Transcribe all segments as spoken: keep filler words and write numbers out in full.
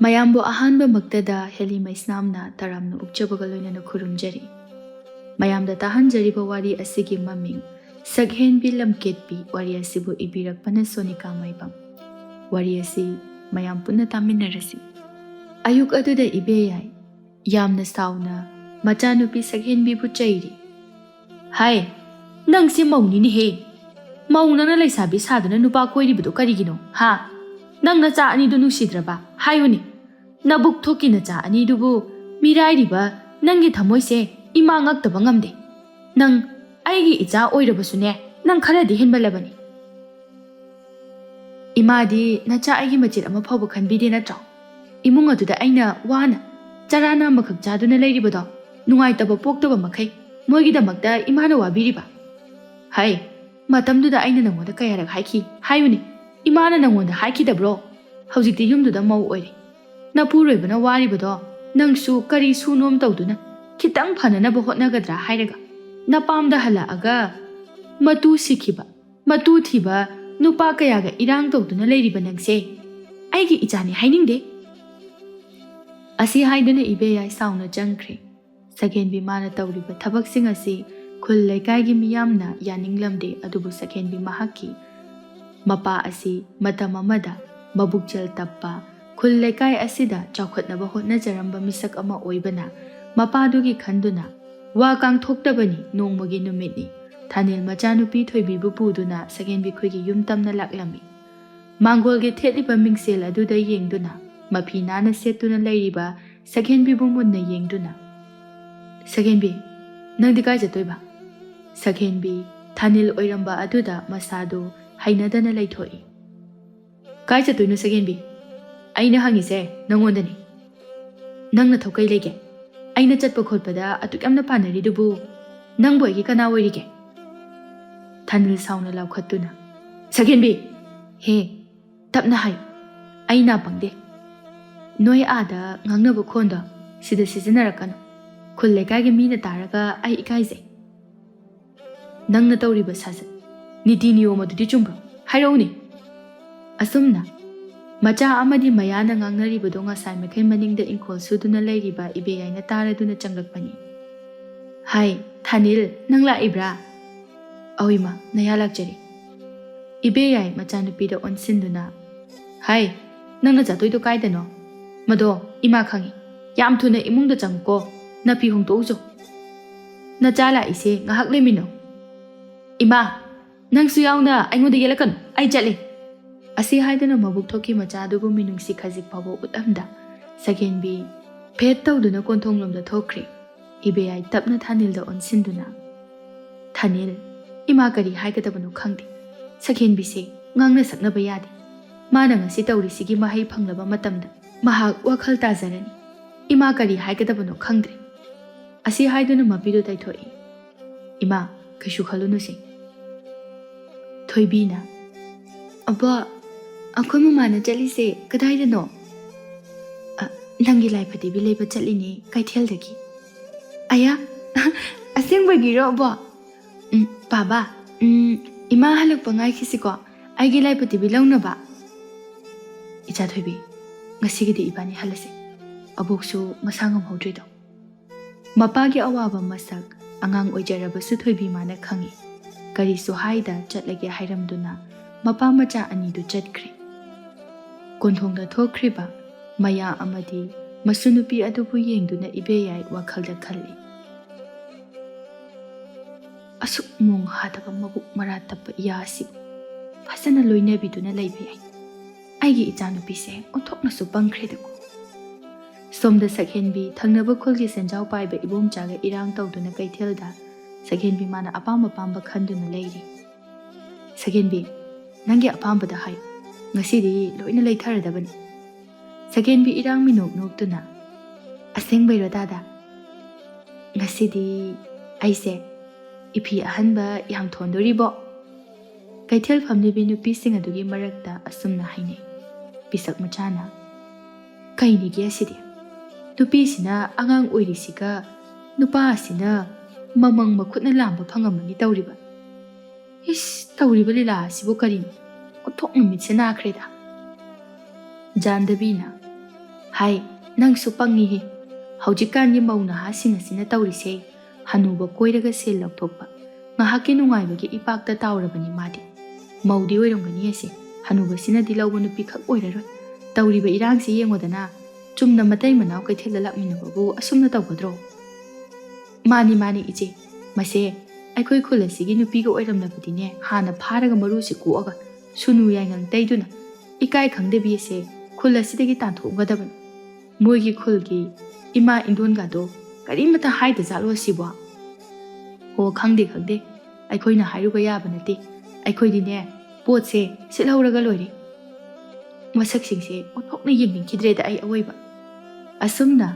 ꯃꯌꯥꯝꯕꯨ ꯑꯍꯥꯟꯕꯃꯛꯇꯗ ꯍꯦꯂꯤ ꯃꯩꯁꯅꯥꯝꯅ ꯇꯔꯥꯝꯅ ꯑꯣꯛꯆꯕꯒ ꯂꯣꯏꯅꯅ ꯈꯨꯔꯨꯝꯖꯔꯤ꯫ ꯃꯌꯥꯝꯗ ꯇꯥꯍꯟꯖꯔꯤꯕ ꯋꯥꯔꯤ ꯑꯁꯤꯒꯤ ꯃꯃꯤꯡ ꯁꯛꯍꯦꯟꯕꯤ ꯂꯝꯀꯦꯠꯄꯤ ꯋꯥꯔꯤ ꯑꯁꯤꯕꯨ ꯏꯕꯤꯔꯛꯄꯅ ꯁꯣꯅꯤꯀꯥ ꯃꯥꯏꯕꯝ꯫ ꯋꯥꯔꯤ ꯑꯁꯤ ꯃꯌꯥꯝ ꯄꯨꯟꯅ ꯇꯥꯃꯤꯟꯅꯔꯁꯤ꯫ ꯑꯌꯨꯛ ꯑꯗꯨꯗ ꯏꯕꯦꯌꯥꯏ ꯌꯥꯝꯅ ꯁꯥꯎꯅ ꯃꯆꯥꯅꯨꯄꯤ ꯁꯛꯍꯦꯟꯕꯤꯕꯨ ꯆꯩꯔꯤ꯫ "ꯍꯥꯏ, ꯅꯪꯁꯦ ꯃꯧꯅꯤꯅꯦꯍꯦ꯫ ꯃꯧ ꯅꯪꯅ ꯂꯩꯁꯥꯕꯤ ꯁꯥꯗꯨꯅ ꯅꯨꯄꯥ ꯀꯣꯏꯔꯤꯕꯗꯣ ꯀꯔꯤꯒꯤꯅꯣ, ꯍꯥ? ꯅꯪ ꯅꯆꯥ ꯑꯅꯤꯗꯨ ꯅꯨꯡꯁꯤꯗ꯭ꯔꯕ? ꯍꯥꯏꯌꯨꯅꯦ꯫ ꯅꯕꯨꯛ ꯊꯣꯛꯀꯤ ꯅꯆꯥ ꯑꯅꯤꯗꯨꯕꯨ ꯃꯤꯔꯥꯏꯔꯤꯕ ꯅꯪꯒꯤ ꯊꯃꯣꯏꯁꯦ ꯏꯃꯥ ꯉꯛꯇꯕ ꯉꯝꯗꯦ꯫ ꯅꯪ ꯑꯩꯒꯤ ꯏꯆꯥ ꯑꯣꯏꯔꯕꯁꯨꯅꯦ, ꯅꯪ ꯈꯔꯗꯤ ꯍꯦꯟꯃꯜꯂꯕꯅꯤ꯫ ꯏꯃꯥꯗꯤ ꯅꯆꯥ ꯑꯩꯒꯤ ꯃꯆꯦꯠ ꯑꯃ ꯐꯥꯎꯕ ꯈꯟꯕꯤꯗꯦ ꯅꯠꯇ꯭ꯔꯣ? ꯏꯃꯨꯡ ꯑꯗꯨꯗ ꯑꯩꯅ ꯋꯥꯅ ꯆꯔꯥ ꯅꯥꯝꯕꯈꯛ ꯆꯥꯗꯨꯅ ꯂꯩꯔꯤꯕꯗꯣ ꯅꯨꯡꯉꯥꯏꯇꯕ ꯄꯣꯛꯇꯕ ꯃꯈꯩ ꯃꯣꯏꯒꯤꯗꯃꯛꯇ ꯏꯃꯥꯅ ꯋꯥꯕꯤꯔꯤꯕ? ꯍꯥꯏ, ꯃꯇꯝꯗꯨꯗ ꯑꯩꯅ ꯅꯪꯉꯣꯟꯗ ꯀꯌꯥꯔꯛ ꯍꯥꯏꯈꯤ? ꯍꯥꯏꯌꯨꯅꯦ, ꯏꯃꯥꯅ ꯅꯪꯉꯣꯟꯗ ꯍꯥꯏꯈꯤꯗꯕ꯭ꯔꯣ? ꯍꯧꯖꯤꯛꯇꯤ ꯌꯨꯝꯗꯨꯗ ꯃꯧ ꯑꯣꯏꯔꯦ꯫ ꯅꯄꯨꯔꯣꯏꯕꯅ ꯋꯥꯔꯤꯕꯗꯣ ꯅꯪꯁꯨ ꯀꯔꯤ ꯁꯨꯅꯣꯝ ꯇꯧꯗꯨꯅ ꯈꯤꯇꯪ ꯐꯅꯅꯕ ꯍꯣꯠꯅꯒꯗ꯭ꯔꯥ ꯍꯥꯏꯔꯒ ꯅꯄꯥꯝꯗ ꯍꯜꯂꯛꯑꯒ ꯃꯇꯨ ꯁꯤꯈꯤꯕ, ꯃꯇꯨ ꯊꯤꯕ ꯅꯨꯄꯥ ꯀꯌꯥꯒ ꯏꯔꯥꯡ ꯇꯧꯗꯨꯅ ꯂꯩꯔꯤꯕ ꯅꯪꯁꯦ ꯑꯩꯒꯤ ꯏꯆꯥꯅꯤ ꯍꯥꯏꯅꯤꯡꯗꯦ꯫ ꯑꯁꯤ ꯍꯥꯏꯗꯨꯅ ꯏꯕꯦꯌꯥꯏ ꯁꯥꯎꯅ ꯆꯪꯈ꯭ꯔꯦ꯫ ꯁꯛꯍꯦꯟꯕꯤ ꯃꯥꯅ ꯇꯧꯔꯤꯕ ꯊꯕꯛꯁꯤꯡ ꯑꯁꯤ ꯈꯨꯜ ꯂꯩꯀꯥꯏꯒꯤ ꯃꯤꯌꯥꯝꯅ ꯌꯥꯅꯤꯡꯂꯝꯗꯦ, ꯑꯗꯨꯕꯨ ꯁꯛꯍꯦꯟꯕꯤ ꯃꯍꯥꯛꯀꯤ ꯃꯄꯥ ꯑꯁꯤ ꯃꯇꯝ ꯑꯃꯗ ꯃꯕꯨꯛꯆꯦꯜ ꯇꯞꯄ, ꯈꯨꯜ ꯂꯩꯀꯥꯏ ꯑꯁꯤꯗ ꯆꯥꯎꯈꯠꯅꯕ ꯍꯣꯠꯅꯖꯔꯝꯕ ꯃꯤꯁꯛ ꯑꯃ ꯑꯣꯏꯕꯅ ꯃꯄꯥꯗꯨꯒꯤ ꯈꯟꯗꯨꯅ ꯋꯥ ꯀꯥꯡꯊꯣꯛꯇꯕꯅꯤ꯫ ꯅꯣꯡꯃꯒꯤ ꯅꯨꯃꯤꯠꯅꯤ꯫ ꯊꯥꯅꯤꯜ ꯃꯆꯥꯅꯨꯄꯤ ꯊꯣꯏꯕꯤꯕꯨ ꯄꯨꯗꯨꯅ ꯁꯛꯍꯦꯟꯕꯤ ꯈꯣꯏꯒꯤ ꯌꯨꯝ ꯇꯝꯅ ꯂꯥꯛꯂꯝꯃꯤ꯫ ꯃꯥꯡꯒꯣꯜꯒꯤ ꯊꯦꯠꯂꯤꯕ ꯃꯤꯡꯁꯦꯜ ꯑꯗꯨꯗ ꯌꯦꯡꯗꯨꯅ, ꯃꯐꯤ ꯅꯥꯟꯅ ꯁꯦꯠꯇꯨꯅ ꯂꯩꯔꯤꯕ ꯁꯛꯍꯦꯟꯕꯤꯕꯨ ꯃꯨꯟꯅ ꯌꯦꯡꯗꯨꯅ, "ꯁꯛꯍꯦꯟꯕꯤ, ꯅꯪꯗꯤ ꯀꯥꯏ ꯆꯠꯇꯣꯏꯕ?" ꯁꯛꯍꯦꯟꯕꯤ ꯊꯥꯅꯤꯜ ꯑꯣꯏꯔꯝꯕ ꯑꯗꯨꯗ ꯃꯁꯥꯗꯨ ꯍꯩꯅꯗꯅ ꯂꯩꯊꯣꯛꯏ꯫ "ꯀꯥꯏ ꯆꯠꯇꯣꯏꯅꯣ ꯁꯛꯍꯦꯟꯕꯤ? ꯑꯩꯅ ꯍꯪꯉꯤꯁꯦ ꯅꯪꯉꯣꯟꯗꯅꯤ꯫ ꯅꯪ ꯅꯊꯧ ꯀꯩ ꯂꯩꯒꯦ? ꯑꯩꯅ ꯆꯠꯄ ꯈꯣꯠꯄꯗ ꯑꯗꯨꯛ ꯌꯥꯝꯅ ꯄꯥꯟꯅꯔꯤꯗꯨꯕꯨ ꯅꯪꯕꯨ ꯑꯩꯒꯤ ꯀꯅꯥ ꯑꯣꯏꯔꯤꯒꯦ?" ꯊꯥꯅꯤꯜ ꯁꯥꯎꯅ ꯂꯥꯎꯈꯠꯇꯨꯅ, "ꯁꯛꯍꯦꯟꯕꯤ!" "ꯍꯦ, ꯇꯞꯅ ꯍꯥꯏ, ꯑꯩ ꯅꯥ ꯄꯪꯗꯦ꯫ ꯅꯣꯏ ꯑꯥꯗ ꯉꯥꯡꯅꯕ ꯈꯣꯟꯗꯣ ꯁꯤꯗ ꯁꯤꯖꯤꯟꯅꯔꯛꯀꯅꯨ꯫ ꯈꯨꯜ ꯂꯩꯀꯥꯏꯒꯤ ꯃꯤꯅ ꯇꯥꯔꯒ ꯑꯩ ꯏꯀꯥꯏꯖꯩ꯫ ꯅꯪꯅ ꯇꯧꯔꯤꯕ ꯁꯥꯖꯠ, ꯅꯤꯇꯤ ꯅꯤꯌꯣꯝ ꯑꯗꯨꯗꯤ ꯆꯨꯝꯕ꯭ꯔꯣ? ꯍꯥꯏꯔꯛꯎꯅꯦ꯫" ꯑꯁꯨꯝꯅ ꯃꯆꯥ ꯑꯃꯗꯤ ꯃꯌꯥꯅ ꯉꯥꯡꯅꯔꯤꯕꯗꯣ ꯉꯁꯥꯏ ꯃꯈꯩ ꯃꯅꯤꯡꯗ ꯏꯪꯈꯣꯜ ꯁꯨꯗꯨꯅ ꯂꯩꯔꯤꯕ ꯏꯕꯦꯌꯥꯏꯅ ꯇꯥꯔꯗꯨꯅ ꯆꯪꯂꯛꯄꯅꯤ꯫ "ꯍꯥꯏ, ꯊꯥꯅꯤꯜ, ꯅꯪ ꯂꯥꯛꯏꯕ꯭ꯔꯥ?" "ꯑꯧ ꯏꯃꯥ, ꯅꯌꯥ ꯂꯥꯛꯆꯔꯤ꯫" ꯏꯕꯦꯌꯥꯏ ꯃꯆꯥꯅꯨꯄꯤꯗ ꯑꯣꯟꯁꯤꯟꯗꯨꯅ, "ꯍꯥꯏ, ꯅꯪꯅ ꯆꯠꯇꯣꯏꯗꯣ ꯀꯥꯏꯗꯅꯣ? ꯃꯗꯣ ꯏꯃꯥ ꯈꯪꯉꯤ꯫ ꯌꯥꯝ ꯊꯨꯅ ꯏꯃꯨꯡꯗ ꯆꯪꯉꯨꯀꯣ꯫ ꯅꯥꯄꯤ ꯍꯣꯡꯗꯣꯛꯎꯆꯣ꯫ ꯅꯆꯥ ꯂꯥꯛꯏꯁꯦ ꯉꯥꯏꯍꯥꯛ ꯂꯩꯃꯤꯟꯅꯧ꯫" "ꯏꯃꯥ, ꯅꯪꯁꯨ ꯌꯥꯎꯅ ꯑꯩꯉꯣꯟꯗ ꯌꯦꯠꯂꯛꯀꯅꯨ꯫ ꯑꯩ ꯆꯠꯂꯤ꯫" ꯑꯁꯤ ꯍꯥꯏꯗꯨꯅ ꯃꯕꯨꯛ ꯊꯣꯛꯈꯤ ꯃꯆꯥꯗꯨꯕꯨ ꯃꯤꯅꯨꯡꯁꯤ ꯈꯖꯤꯛ ꯐꯥꯎꯕ ꯎꯠꯂꯝꯗ ꯁꯒꯦꯟꯕꯤ ꯐꯦꯠ ꯇꯧꯗꯨꯅ ꯀꯣꯟꯊꯣꯡꯂꯣꯝꯗ ꯊꯣꯛꯈ꯭ꯔꯦ꯫ ꯏꯕꯦꯌꯥꯏ ꯇꯞꯅ ꯊꯥꯅꯤꯜꯗ ꯑꯣꯟꯁꯤꯟꯗꯨꯅ, "ꯊꯥꯅꯤꯜ, ꯏꯃꯥ ꯀꯔꯤ ꯍꯥꯏꯒꯗꯕꯅꯣ ꯈꯪꯗꯦ꯫ ꯁꯒꯦꯟꯕꯤꯁꯦ ꯉꯥꯡꯅ ꯁꯛꯅꯕ ꯌꯥꯗꯦ꯫ ꯃꯥꯅ ꯉꯁꯤ ꯇꯧꯔꯤꯁꯤꯒꯤ ꯃꯍꯩ ꯐꯪꯂꯕ ꯃꯇꯝꯗ ꯃꯍꯥꯛ ꯋꯥꯈꯜ ꯇꯥꯖꯔꯅꯤ꯫ ꯏꯃꯥ ꯀꯔꯤ ꯍꯥꯏꯒꯗꯕꯅꯣ ꯈꯪꯗ꯭ꯔꯦ꯫" ꯑꯁꯤ ꯍꯥꯏꯗꯨꯅ ꯃꯄꯤꯗꯨ ꯇꯩꯊꯣꯛꯏ꯫ "ꯏꯃꯥ, ꯀꯩꯁꯨ ꯈꯜꯂꯨꯅꯨꯁꯦ꯫" ꯊꯣꯏꯕꯤꯅ, "ꯑꯕꯣ, ꯑꯩꯈꯣꯏ ꯃꯃꯥꯅ ꯆꯠꯂꯤꯁꯦ ꯀꯗꯥꯏꯗꯅꯣ?" "ꯑ, ꯅꯪꯒꯤ ꯂꯥꯏ ꯐꯗꯤꯕꯤ ꯂꯩꯕ ꯆꯠꯂꯤꯅꯦ, ꯀꯩꯊꯦꯜꯗꯒꯤ꯫" "ꯑꯌꯥ, ꯑꯁꯦꯡꯕꯒꯤꯔꯣ ꯑꯕꯣ?" "ꯎꯝ, ꯄꯥꯕ, ꯎꯝ, ꯏꯃꯥ ꯍꯜꯂꯛꯄ ꯉꯥꯏꯈꯤꯁꯤꯀꯣ, ꯑꯩꯒꯤ ꯂꯥꯏ ꯐꯗꯤꯕꯤ ꯂꯧꯅꯕ꯫" "ꯏꯆꯥ ꯊꯣꯏꯕꯤ, ꯉꯁꯤꯒꯤꯗꯤ ꯏꯕꯥꯅꯤ ꯍꯜꯂꯁꯤ꯫ ꯑꯕꯣꯛꯁꯨ ꯃꯁꯥ ꯉꯝꯍꯧꯗ꯭ꯔꯤꯗꯣ꯫" ꯃꯄꯥꯒꯤ ꯑꯋꯥꯕ ꯃꯁꯛ ꯑꯉꯥꯡ ꯑꯣꯏꯖꯔꯕꯁꯨ ꯊꯣꯏꯕꯤ ꯃꯥꯅ ꯈꯪꯏ꯫ ꯀꯔꯤꯁꯨ ꯍꯥꯏꯗ ꯆꯠꯂꯒꯦ ꯍꯥꯏꯔꯝꯗꯨꯅ ꯃꯄꯥ ꯃꯆꯥ ꯑꯅꯤꯗꯨ ꯆꯠꯈ꯭ꯔꯦ꯫ ꯀꯣꯟꯊꯣꯡꯗ ꯊꯣꯛꯈ꯭ꯔꯤꯕ ꯃꯌꯥ ꯑꯃꯗꯤ ꯃꯁꯨ ꯅꯨꯄꯤ ꯑꯗꯨꯕꯨ ꯌꯦꯡꯗꯨꯅ ꯏꯕꯦꯌꯥꯏ ꯋꯥꯈꯜꯗ ꯈꯜꯂꯤ, "ꯑꯁꯨꯛ ꯃꯣꯡ ꯍꯥꯗꯕ ꯃꯕꯨꯛ ꯃꯔꯥ ꯇꯞꯄ ꯏꯌꯥ ꯑꯁꯤꯕꯨ ꯐꯖꯅ ꯂꯣꯏꯅꯕꯤꯗꯨꯅ ꯂꯩꯕ ꯌꯥꯏ꯫ ꯑꯩꯒꯤ ꯏꯆꯥꯅꯨꯄꯤꯁꯦ ꯑꯣꯟꯊꯣꯛꯅꯁꯨ ꯄꯪꯈ꯭ꯔꯦꯗꯀꯣ꯫" ꯁꯣꯝꯗ ꯁꯛꯍꯦꯟꯕꯤ ꯊꯪꯅꯕ ꯈꯨꯜꯒꯤ ꯁꯦꯟꯖꯥꯎ ꯄꯥꯏꯕ ꯏꯕꯣꯝꯆꯥꯒ ꯏꯔꯥꯡ ꯇꯧꯗꯨꯅ ꯀꯩꯊꯦꯜꯗ ꯁꯛꯍꯦꯟꯕꯤ ꯃꯥꯅ ꯑꯄꯥꯝ ꯑꯄꯥꯝꯕ ꯈꯟꯗꯨꯅ ꯂꯩꯔꯤ꯫ "ꯁꯛꯍꯦꯟꯕꯤ, ꯅꯪꯒꯤ ꯑꯄꯥꯝꯕꯗ ꯍꯥꯏꯌꯨ, ꯉꯁꯤꯗꯤ ꯂꯣꯏꯅ ꯂꯩꯊꯔꯗꯕꯅꯤ꯫" ꯁꯛꯍꯦꯟꯕꯤ ꯏꯔꯥꯡ ꯃꯤꯅꯣꯛ ꯅꯣꯛꯇꯨꯅ, "ꯑꯁꯦꯡꯕꯩꯔꯣ ꯗꯥꯗꯥ? ꯉꯁꯤꯗꯤ ꯑꯩꯁꯦ ꯏꯐꯤ ꯑꯍꯟꯕ ꯌꯥꯝ ꯊꯣꯟꯗꯣꯔꯤꯕꯣ?" ꯀꯩꯊꯦꯜ ꯐꯝꯂꯤꯕꯤ ꯅꯨꯄꯤꯁꯤꯡ ꯑꯗꯨꯒꯤ ꯃꯔꯛꯇ ꯑꯁꯨꯝꯅ ꯍꯥꯏꯅꯩ꯫ ꯄꯤꯁꯛ ꯃꯆꯥꯅ, "ꯀꯩꯅꯤꯒꯦ ꯑꯁꯤꯗꯤ? ꯅꯨꯄꯤꯁꯤꯅ ꯑꯉꯥꯡ ꯑꯣꯏꯔꯤꯁꯤꯒ ꯅꯨꯄꯥ ꯑꯁꯤꯅ ꯃꯃꯪ ꯃꯈꯨꯠꯅ ꯂꯥꯝꯕ ꯐꯪꯉꯝꯃꯅꯤ ꯇꯧꯔꯤꯕ꯫ ꯏꯁ, ꯇꯧꯔꯤꯕ ꯂꯤꯂꯥ ꯑꯁꯤꯕꯨ ꯀꯔꯤꯅꯣ? ꯑꯣꯟꯊꯣꯛꯅ ꯃꯤꯠꯁꯦ ꯅꯥꯈ꯭ꯔꯦꯗ꯫" ꯖꯥꯟꯗꯕꯤꯅ, "ꯍꯥꯏ, ꯅꯪꯁꯨ ꯄꯪꯉꯤꯍꯦ꯫ ꯍꯧꯖꯤꯛꯀꯥꯟꯒꯤ ꯃꯧ ꯅꯍꯥꯁꯤꯡ ꯑꯁꯤꯅ ꯇꯧꯔꯤꯁꯦ, ꯍꯅꯨꯕ ꯀꯣꯏꯔꯒ ꯁꯦꯜ ꯂꯧꯊꯣꯛꯄ, ꯉꯥꯏꯍꯥꯛꯀꯤ ꯅꯨꯡꯉꯥꯏꯕꯒꯤ ꯏꯄꯥꯛꯇ ꯇꯥꯎꯔꯕꯅꯤ ꯃꯥꯗꯤ꯫ ꯃꯧꯗꯤ ꯑꯣꯏꯔꯝꯒꯅꯤ ꯑꯁꯦ, ꯍꯅꯨꯕꯁꯤꯅꯗꯤ ꯂꯧꯕ ꯅꯨꯄꯤꯈꯛ ꯑꯣꯏꯔꯔꯣꯏ꯫ ꯇꯧꯔꯤꯕ ꯏꯔꯥꯡꯁꯤ ꯌꯦꯡꯉꯣꯗꯅ, ꯆꯨꯝꯅ ꯃꯇꯩ ꯃꯅꯥꯎ ꯀꯩꯊꯦꯜꯗ ꯂꯥꯛꯃꯤꯟꯅꯕꯕꯨ ꯑꯁꯨꯝꯅ ꯇꯧꯒꯗ꯭ꯔꯣ?" "ꯃꯥꯅꯤ, ꯃꯥꯅꯤ ꯏꯆꯦ, ꯃꯁꯦ ꯑꯩꯈꯣꯏ ꯈꯨꯜ ꯑꯁꯤꯒꯤ ꯅꯨꯄꯤꯒ ꯑꯣꯏꯔꯝꯂꯕꯗꯤꯅꯦ, ꯍꯥꯟꯅ ꯐꯥꯔꯒ ꯃꯔꯨꯁꯤ ꯀꯣꯛꯑꯒ ꯁꯨꯅꯨ ꯌꯥꯏꯉꯪ ꯇꯩꯗꯨꯅ ꯏꯀꯥꯏ ꯈꯪꯗꯕꯤ ꯑꯁꯦ ꯈꯨꯜ ꯑꯁꯤꯗꯒꯤ ꯇꯥꯟꯊꯣꯛꯑꯝꯒꯗꯕꯅꯤ꯫ ꯃꯣꯏꯒꯤ ꯈꯨꯜꯒꯤ ꯏꯃꯥ ꯏꯟꯗꯣꯟꯒꯗꯣ ꯀꯔꯤꯃꯇ ꯍꯥꯏꯗꯖꯥꯠꯂꯣ ꯑꯁꯤꯕꯣ?" "ꯑꯣ, ꯈꯪꯗꯦ, ꯈꯪꯗꯦ, ꯑꯩꯈꯣꯏꯅ ꯍꯥꯏꯔꯨꯕ ꯌꯥꯕ ꯅꯠꯇꯦ꯫ ꯑꯩꯈꯣꯏꯗꯤꯅꯦ, ꯄꯣꯠꯁꯦ ꯁꯤꯠꯍꯧꯔꯒ ꯂꯣꯏꯔꯦ꯫ ꯃꯁꯛꯁꯤꯡꯁꯦ ꯑꯣꯟꯊꯣꯛꯅ ꯌꯦꯡꯅꯤꯡꯈꯤꯗ꯭ꯔꯦꯗ ꯑꯩ ꯑꯑꯣꯏꯕ꯫" ꯑꯁꯨꯝꯅ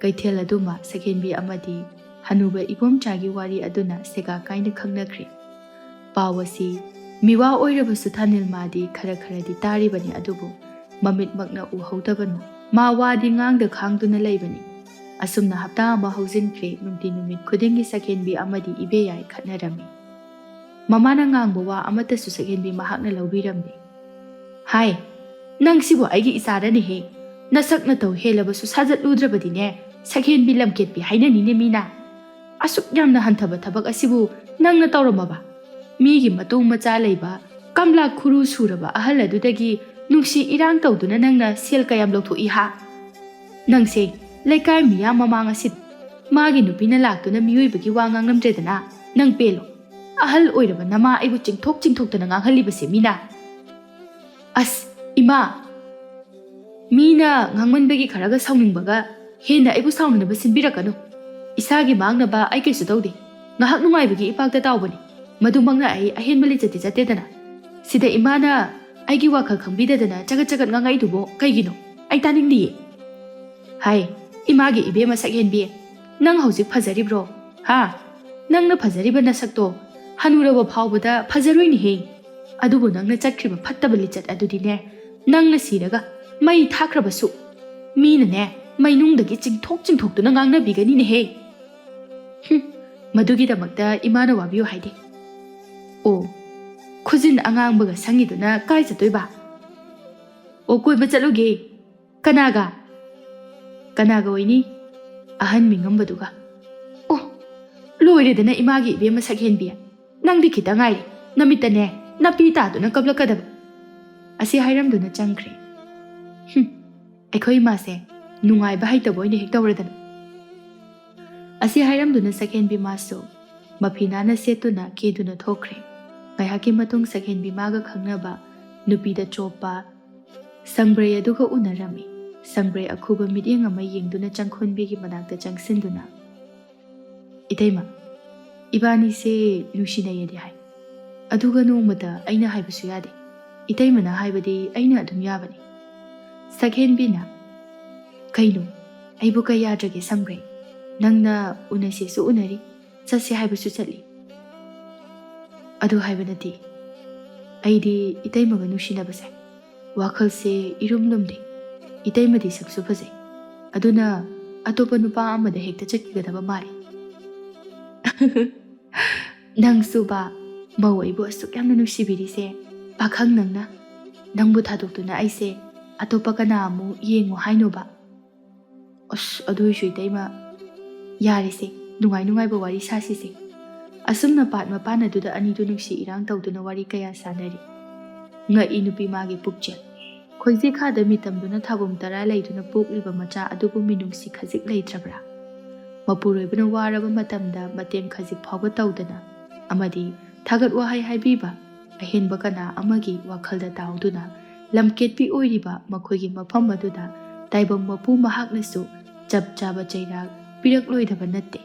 ꯀꯩꯊꯦꯜ ꯑꯗꯨꯃ ꯁꯛꯍꯦꯟꯕꯤ ꯑꯃꯗꯤ ꯍꯅꯨꯕ ꯏꯕꯣꯝꯆꯥꯒꯤ ꯋꯥꯔꯤ ꯑꯗꯨꯅ ꯁꯦꯒꯥ ꯀꯥꯏꯅ ꯈꯪꯅꯈ꯭ꯔꯦ꯫ ꯄꯥꯎ ꯑꯁꯤ ꯃꯤꯋꯥ ꯑꯣꯏꯔꯕꯁꯨ ꯊꯥꯅꯤꯜꯃꯥꯗꯤ ꯈꯔ ꯈꯔꯗꯤ ꯇꯥꯔꯤꯕꯅꯤ, ꯑꯗꯨꯕꯨ ꯃꯃꯤꯠꯃꯛꯅ ꯎꯍꯧꯗꯕꯅ ꯃꯥ ꯋꯥꯗꯤ ꯉꯥꯡꯗ ꯈꯥꯡꯗꯨꯅ ꯂꯩꯕꯅꯤ꯫ ꯑꯁꯨꯝꯅ ꯍꯞꯇꯥ ꯑꯃ ꯍꯧꯖꯤꯟꯈ꯭ꯔꯦ꯫ ꯅꯨꯡꯇꯤ ꯅꯨꯃꯤꯠ ꯈꯨꯗꯤꯡꯒꯤ ꯁꯛꯍꯦꯟꯕꯤ ꯑꯃꯗꯤ ꯏꯕꯦꯌꯥꯏ ꯈꯠꯅꯔꯝꯃꯤ꯫ ꯃꯃꯥꯅ ꯉꯥꯡꯕ ꯋꯥ ꯑꯃꯠꯇꯁꯨ ꯁꯛꯍꯦꯟꯕꯤ ꯃꯍꯥꯛꯅ ꯂꯧꯕꯤꯔꯝꯗꯦ꯫ "ꯍꯥꯏ, ꯅꯪꯁꯤꯕꯨ ꯑꯩꯒꯤ ꯏꯆꯥꯔꯅꯦꯍꯦ꯫ ꯅꯁꯛ ꯅꯇꯧ ꯍꯦꯜꯂꯕꯁꯨ ꯁꯥꯖꯠꯂꯨꯗ꯭ꯔꯕꯗꯤꯅꯦ, ꯁꯛꯍꯦꯟꯕꯤ ꯂꯝꯀꯦꯠꯄꯤ ꯍꯥꯏꯅꯅꯤꯅꯦ ꯃꯤꯅ꯫ ꯑꯁꯨꯛ ꯌꯥꯝꯅ ꯍꯟꯊꯕ ꯊꯕꯛ ꯑꯁꯤꯕꯨ ꯅꯪꯅ ꯇꯧꯔꯝꯃꯕ? ꯃꯤꯒꯤ ꯃꯇꯨꯡ ꯃꯆꯥ ꯂꯩꯕ, ꯀꯝꯂꯥ ꯈꯨꯔꯨ ꯁꯨꯔꯕ ꯑꯍꯜ ꯑꯗꯨꯗꯒꯤ ꯅꯨꯡꯁꯤ ꯏꯔꯥꯡ ꯇꯧꯗꯨꯅ ꯅꯪꯅ ꯁꯦꯜ ꯀꯌꯥꯝ ꯂꯧꯊꯣꯛꯏ ꯍꯥ? ꯅꯪꯁꯦ ꯂꯩꯀꯥꯏ ꯃꯤꯌꯥꯝ ꯃꯃꯥꯡ ꯑꯁꯤꯗ ꯃꯥꯒꯤ ꯅꯨꯄꯤꯅ ꯂꯥꯛꯇꯨꯅ ꯃꯤꯑꯣꯏꯕꯒꯤ ꯋꯥ ꯉꯥꯡꯂꯝꯗ꯭ꯔꯦꯗꯅ, ꯅꯪ ꯄꯦꯜꯂꯣ꯫ ꯑꯍꯜ ꯑꯣꯏꯔꯕ ꯅꯃꯥ ꯑꯩꯕꯨ ꯆꯤꯡꯊꯣꯛ ꯆꯤꯡꯊꯣꯛꯇꯅ ꯉꯥꯡꯍꯜꯂꯤꯕꯁꯦ ꯃꯤꯅ꯫ ꯑꯁ, ꯏꯃꯥ, ꯃꯤꯅ ꯉꯥꯡꯃꯟꯕꯒꯤ ꯈꯔꯒ ꯁꯥꯎꯅꯤꯡꯕꯒ ꯍꯦꯟꯅ ꯑꯩꯕꯨ ꯁꯥꯎꯅꯅꯕ ꯁꯤꯟꯕꯤꯔꯛꯀꯅꯨ꯫ ꯏꯁꯥꯒꯤ ꯃꯥꯡꯅꯕ ꯑꯩ ꯀꯩꯁꯨ ꯇꯧꯗꯦ꯫ ꯉꯥꯏꯍꯥꯛ ꯅꯨꯡꯉꯥꯏꯕꯒꯤ ꯏꯄꯥꯛꯇ ꯇꯥꯎꯕꯅꯤ꯫ ꯃꯗꯨꯃꯛꯅ ꯑꯩ ꯑꯍꯦꯟꯕ ꯂꯤꯆꯠꯇꯤ ꯆꯠꯇꯦꯗꯅ꯫ ꯁꯤꯗ ꯏꯃꯥꯅ ꯑꯩꯒꯤ ꯋꯥꯈꯜ ꯈꯪꯕꯤꯗꯗꯅ ꯆꯒꯠ ꯆꯒꯠ ꯉꯥꯡꯉꯛꯏꯗꯨꯕꯨ ꯀꯩꯒꯤꯅꯣ? ꯑꯩ ꯇꯥꯅꯤꯡꯗꯤꯌꯦ꯫" "ꯍꯥꯏ, ꯏꯃꯥꯒꯤ ꯏꯕꯦꯝꯃ ꯁꯛꯍꯦꯟꯕꯤ, ꯅꯪ ꯍꯧꯖꯤꯛ ꯐꯖꯔꯤꯕ꯭ꯔꯣ? ꯍꯥ? ꯅꯪꯅ ꯐꯖꯔꯤꯕ ꯅꯁꯛꯇꯣ ꯍꯅꯨꯔꯕ ꯐꯥꯎꯕꯗ ꯐꯖꯔꯣꯏꯅꯦꯍꯦ꯫ ꯑꯗꯨꯕꯨ ꯅꯪꯅ ꯆꯠꯈ꯭ꯔꯤꯕ ꯐꯠꯇꯕ ꯂꯤꯆꯠ ꯑꯗꯨꯗꯤꯅꯦ, ꯅꯪꯅ ꯁꯤꯔꯒ ꯃꯩ ꯊꯥꯈ꯭ꯔꯕꯁꯨ ꯃꯤꯅꯅꯦ, ꯃꯩꯅꯨꯡꯗꯒꯤ ꯆꯤꯡꯊꯣꯛ ꯆꯤꯡꯊꯣꯛꯇꯨꯅ ꯉꯥꯡꯅꯕꯤꯒꯅꯤꯅꯦꯍꯦ꯫" "ꯍꯨꯝ, ꯃꯗꯨꯒꯤꯗꯃꯛꯇ ꯏꯃꯥꯅ ꯋꯥꯕꯤꯌꯨ ꯍꯥꯏꯗꯦ꯫" "ꯑꯣ, ꯈꯨꯖꯤꯟ ꯑꯉꯥꯡꯕꯒ ꯁꯪꯉꯤꯗꯨꯅ ꯀꯥꯏ ꯆꯠꯇꯣꯏꯕ?" ꯑꯣ, ꯀꯣꯏꯕ ꯆꯠꯂꯨꯒꯦ꯫ ꯀꯅꯥꯒ? ꯀꯅꯥꯒ ꯑꯣꯏꯅꯤ? ꯑꯍꯟ ꯃꯤꯉꯝꯕꯗꯨꯒ꯫ ꯑꯣ, ꯂꯣꯏꯔꯦꯗꯅ ꯏꯃꯥꯒꯤ ꯏꯕꯦꯝꯃ ꯁꯛꯍꯦꯟꯕꯤ꯫ ꯅꯪꯗꯤ ꯈꯤꯇ ꯉꯥꯏꯔꯦ꯫ ꯅꯃꯤꯠꯇꯅꯦ, ꯅꯥꯄꯤ ꯇꯥꯗꯨꯅ ꯀꯞꯂꯛꯀꯗꯕ꯫ ꯑꯁꯤ ꯍꯥꯏꯔꯝꯗꯨꯅ ꯆꯪꯈ꯭ꯔꯦ꯫ ꯍꯨꯝ, ꯑꯩꯈꯣꯏ ꯏꯃꯥꯁꯦ ꯅꯨꯡꯉꯥꯏꯕ ꯍꯩꯇꯕ ꯑꯣꯏꯅ ꯍꯦꯛ ꯇꯧꯔꯗꯅ꯫ ꯑꯁꯤ ꯍꯥꯏꯔꯝꯗꯨꯅ ꯁꯛꯍꯦꯟꯕꯤ ꯃꯥꯁꯨ ꯃꯐꯤ ꯅꯥꯟꯅ ꯁꯦꯠꯇꯨꯅ ꯀꯦꯗꯨꯅ ꯊꯣꯛꯈ꯭ꯔꯦ꯫ ꯉꯥꯏꯍꯥꯛꯀꯤ ꯃꯇꯨꯡ ꯁꯛꯍꯦꯟꯕꯤ ꯃꯥꯒ ꯈꯪꯅꯕ ꯅꯨꯄꯤꯗ ꯆꯣꯞꯄ ꯁꯪꯕ꯭ꯔꯩ ꯑꯗꯨꯒ ꯎꯅꯔꯝꯃꯤ꯫ ꯁꯪꯕ꯭ꯔꯩ ꯑꯈꯨꯕ ꯃꯤꯠꯌꯦꯡ ꯑꯃ ꯌꯦꯡꯗꯨꯅ ꯆꯪꯈꯣꯟꯕꯤꯒꯤ ꯃꯅꯥꯛꯇ ꯆꯪꯁꯤꯟꯗꯨꯅ, "ꯏꯇꯩꯃ, ꯏꯕꯥꯅꯤꯁꯦ ꯅꯨꯡꯁꯤꯅꯩꯌꯦꯗꯤ ꯍꯥꯏ, ꯑꯗꯨꯒ ꯅꯣꯡꯃꯇ ꯑꯩꯅ ꯍꯥꯏꯕꯁꯨ ꯌꯥꯗꯦ꯫ ꯏꯇꯩꯃꯅ ꯍꯥꯏꯕꯗꯤ ꯑꯩꯅ ꯑꯗꯨꯝ ꯌꯥꯕꯅꯤ꯫" ꯁꯛꯍꯦꯟꯕꯤꯅ, "ꯀꯩꯅꯣ, ꯑꯩꯕꯨ ꯀꯩ ꯌꯥꯗ꯭ꯔꯒꯦ ꯁꯪꯕ꯭ꯔꯩ? ꯅꯪꯅ ꯎꯅꯁꯦꯁꯨ ꯎꯅꯔꯤ, ꯆꯠꯁꯦ ꯍꯥꯏꯕꯁꯨ ꯆꯠꯂꯤ꯫ ꯑꯗꯨ ꯍꯥꯏꯕ ꯅꯠꯇꯦ, ꯑꯩꯗꯤ ꯏꯇꯩꯃꯒ ꯅꯨꯡꯁꯤꯅꯕꯁꯦ ꯋꯥꯈꯜꯁꯦ ꯏꯔꯨꯝ ꯂꯨꯝꯗꯦ꯫ ꯏꯇꯩꯃꯗꯤ ꯁꯛꯁꯨ ꯐꯖꯩ, ꯑꯗꯨꯅ ꯑꯇꯣꯞꯄ ꯅꯨꯄꯥ ꯑꯃꯗ ꯍꯦꯛꯇ ꯆꯠꯈꯤꯒꯗꯕ ꯃꯥꯜꯂꯤ꯫" "ꯅꯪꯁꯨꯕ, ꯃꯧ ꯑꯩꯕꯨ ꯑꯁꯨꯛ ꯌꯥꯝꯅ ꯅꯨꯡꯁꯤꯕꯤꯔꯤꯁꯦ, ꯄꯥꯈꯪ ꯅꯪꯅ, ꯅꯪꯕꯨ ꯊꯥꯗꯣꯛꯇꯨꯅ ꯑꯩꯁꯦ ꯑꯇꯣꯞꯄ ꯀꯅꯥ ꯑꯃꯨꯛ ꯌꯦꯡꯉꯣ ꯍꯥꯏꯅꯣꯕ?" "ꯑꯁ, ꯑꯗꯨꯏꯁꯨ ꯏꯇꯩꯃ, ꯌꯥꯔꯦꯁꯦ, ꯅꯨꯡꯉꯥꯏ ꯅꯨꯡꯉꯥꯏꯕ ꯋꯥꯔꯤ ꯁꯥꯁꯤꯁꯦ꯫" ꯑꯁꯨꯝꯅ ꯄꯥꯠ ꯃꯄꯥꯟ ꯑꯗꯨꯗ ꯑꯅꯤꯗꯨ ꯅꯨꯡꯁꯤ ꯏꯔꯥꯡ ꯇꯧꯗꯨꯅ ꯋꯥꯔꯤ ꯀꯌꯥ ꯁꯥꯟꯅꯔꯤ꯫ ꯉꯛꯏ ꯅꯨꯄꯤ ꯃꯥꯒꯤ ꯄꯨꯛꯆꯦꯜ꯫ ꯈꯣꯏꯖꯦꯈꯥꯗ ꯃꯤꯇꯝꯗꯨꯅ ꯊꯥꯕꯨꯝ ꯇꯔꯥ ꯂꯩꯗꯨꯅ ꯄꯣꯛꯂꯤꯕ ꯃꯆꯥ ꯑꯗꯨꯕꯨ ꯃꯤꯅꯨꯡꯁꯤ ꯈꯖꯤꯛ ꯂꯩꯇ꯭ꯔꯕ꯭ꯔꯥ? ꯃꯄꯨꯔꯣꯏꯕꯅ ꯋꯥꯔꯕ ꯃꯇꯝꯗ ꯃꯇꯦꯡ ꯈꯖꯤꯛ ꯐꯥꯎꯕ ꯇꯧꯗꯅ ꯑꯃꯗꯤ ꯊꯥꯒꯠ ꯋꯥꯍꯩ ꯍꯥꯏꯕꯤꯕ ꯑꯍꯦꯟꯕ ꯀꯅꯥ ꯑꯃꯒꯤ ꯋꯥꯈꯜꯗ ꯇꯥꯎꯗꯨꯅ ꯂꯝꯀꯦꯠꯄꯤ ꯑꯣꯏꯔꯤꯕ ꯃꯈꯣꯏꯒꯤ ꯃꯐꯝ ꯑꯗꯨꯗ ꯇꯥꯏꯕꯪ ꯃꯄꯨ ꯃꯍꯥꯛꯅꯁꯨ ꯆꯞ ꯆꯥꯕ ꯆꯩꯔꯥꯛ ꯄꯤꯔꯛꯂꯣꯏꯗꯕ ꯅꯠꯇꯦ꯫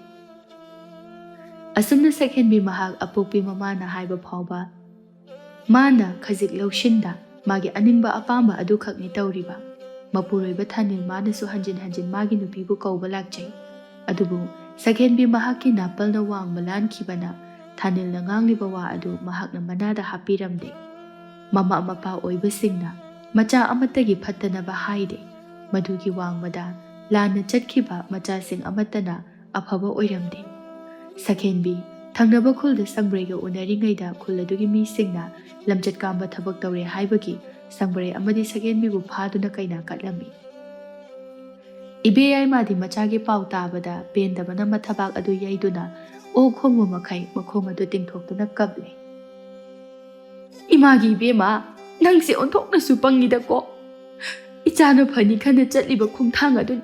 ꯑꯁꯨꯝꯅ ꯁꯛꯍꯦꯟꯕꯤ ꯃꯍꯥꯛ ꯑꯄꯣꯛꯄꯤ ꯃꯃꯥꯅ ꯍꯥꯏꯕ ꯐꯥꯎꯕ ꯃꯥꯅ ꯈꯖꯤꯛ ꯂꯧꯁꯤꯟꯗ ꯃꯥꯒꯤ ꯑꯅꯤꯡꯕ ꯑꯄꯥꯝꯕ ꯑꯗꯨꯈꯛꯅꯤ ꯇꯧꯔꯤꯕ꯫ ꯃꯄꯨꯔꯣꯏꯕ ꯊꯥꯅꯤꯜ ꯃꯥꯅꯁꯨ ꯍꯟꯖꯤꯟ ꯍꯟꯖꯤꯟ ꯃꯥꯒꯤ ꯅꯨꯄꯤꯕꯨ ꯀꯧꯕ ꯂꯥꯛꯆꯩ꯫ ꯑꯗꯨꯕꯨ ꯁꯛꯍꯦꯟꯕꯤ ꯃꯍꯥꯛꯀꯤ ꯅꯥꯄꯜꯅ ꯋꯥꯡꯕ ꯂꯥꯟꯈꯤꯕꯅ ꯊꯥꯅꯤꯜꯅ ꯉꯥꯡꯂꯤꯕ ꯋꯥ ꯑꯗꯨ ꯃꯍꯥꯛꯅ ꯃꯅꯥꯗ ꯍꯥꯞꯄꯤꯔꯝꯗꯦ꯫ ꯃꯃꯥ ꯃꯄꯥ ꯑꯣꯏꯕꯁꯤꯡꯅ ꯃꯆꯥ ꯑꯃꯠꯇꯒꯤ ꯐꯠꯇꯅꯕ ꯍꯥꯏꯗꯦ꯫ ꯃꯗꯨꯒꯤ ꯋꯥꯡꯃꯗ ꯂꯥꯟꯅ ꯆꯠꯈꯤꯕ ꯃꯆꯥꯁꯤꯡ ꯑꯃꯠꯇꯅ ꯑꯐꯕ ꯑꯣꯏꯔꯝꯗꯦ꯫ ꯁꯛꯍꯦꯟꯕꯤ ꯊꯪꯅꯕ ꯈꯨꯜꯗ ꯁꯪꯕ꯭ꯔꯩꯒ ꯎꯅꯔꯤꯉꯩꯗ ꯈꯨꯜ ꯑꯗꯨꯒꯤ ꯃꯤꯁꯤꯡꯅ ꯂꯝꯆꯠ ꯀꯥꯝꯕ ꯊꯕꯛ ꯇꯧꯔꯦ ꯍꯥꯏꯕꯒꯤ ꯁꯪꯕ꯭ꯔꯩ ꯑꯃꯗꯤ ꯁꯛꯍꯦꯟꯕꯤꯕꯨ ꯐꯥꯗꯨꯅ ꯀꯩꯅꯥ ꯀꯠꯂꯝꯃꯤ꯫ ꯏꯕꯦꯌꯥꯏꯃꯗꯤ ꯃꯆꯥꯒꯤ ꯄꯥꯎ ꯇꯥꯕꯗ ꯄꯦꯟꯗꯕꯅ ꯃꯊꯕꯥꯛ ꯑꯗꯨ ꯌꯩꯗꯨꯅ ꯑꯣꯛ ꯈꯣꯡꯕ ꯃꯈꯩ ꯃꯈꯣꯡ ꯑꯗꯨ ꯇꯤꯡꯊꯣꯛꯇꯨꯅ ꯀꯞꯂꯦ꯫ "ꯏꯃꯥꯒꯤ ꯏꯕꯦꯝꯃ, ꯅꯪꯁꯦ ꯑꯣꯟꯊꯣꯛꯅꯁꯨ ꯄꯪꯉꯤꯗꯀꯣ꯫ ꯏꯆꯥꯅ ꯐꯅꯤ ꯈꯟꯅ ꯆꯠꯂꯤꯕ ꯈꯣꯡꯊꯥꯡ ꯑꯗꯨ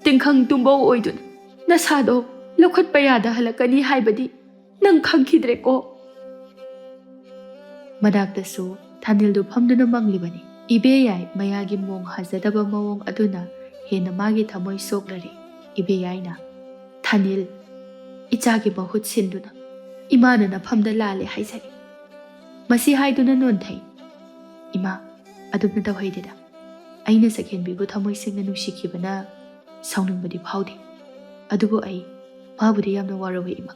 ꯇꯤꯡꯈꯪ ꯇꯨꯝꯕꯧ ꯑꯣꯏꯗꯨꯅ ꯅꯁꯥꯗꯣ ꯂꯧꯈꯠꯄ ꯌꯥꯗ ꯍꯜꯂꯛꯀꯅꯤ ꯍꯥꯏꯕꯗꯤ ꯅꯪ ꯈꯪꯈꯤꯗ꯭ꯔꯦꯀꯣ?" ꯃꯅꯥꯛꯇꯁꯨ ꯊꯥꯅꯤꯜꯗꯨ ꯐꯝꯗꯨꯅ ꯃꯪꯂꯤꯕꯅꯤ꯫ ꯏꯕꯦꯌꯥꯏ ꯃꯌꯥꯒꯤ ꯃꯣꯡ ꯍꯥꯖꯗꯕ ꯃꯑꯣꯡ ꯑꯗꯨꯅ ꯍꯦꯟꯅ ꯃꯥꯒꯤ ꯊꯃꯣꯏ ꯁꯣꯛꯂꯔꯦ꯫ ꯏꯕꯦꯌꯥꯏꯅ, "ꯊꯥꯅꯤꯜ, ꯏꯆꯥꯒꯤ ꯃꯍꯨꯠ ꯁꯤꯟꯗꯨꯅ ꯏꯃꯥꯅ ꯅꯐꯝꯗ ꯂꯥꯜꯂꯦ ꯍꯥꯏꯖꯔꯤ"꯫ ꯃꯁꯤ ꯍꯥꯏꯗꯨꯅ ꯅꯣꯟꯊꯩ꯫ "ꯏꯃꯥ, ꯑꯗꯨꯝꯅ ꯇꯧꯍꯩꯗꯦꯗ꯫ ꯑꯩꯅ ꯁꯛꯍꯦꯟꯕꯤꯕꯨ ꯊꯃꯣꯏ ꯁꯦꯡꯅ ꯅꯨꯡꯁꯤꯈꯤꯕꯅ ꯁꯥꯎꯅꯤꯡꯕꯗꯤ ꯐꯥꯎꯗꯦ꯫ ꯑꯗꯨꯕꯨ ꯑꯩ ꯃꯥꯕꯨꯗꯤ ꯌꯥꯝꯅ ꯋꯥꯔꯧꯏ, ꯏꯃꯥ"꯫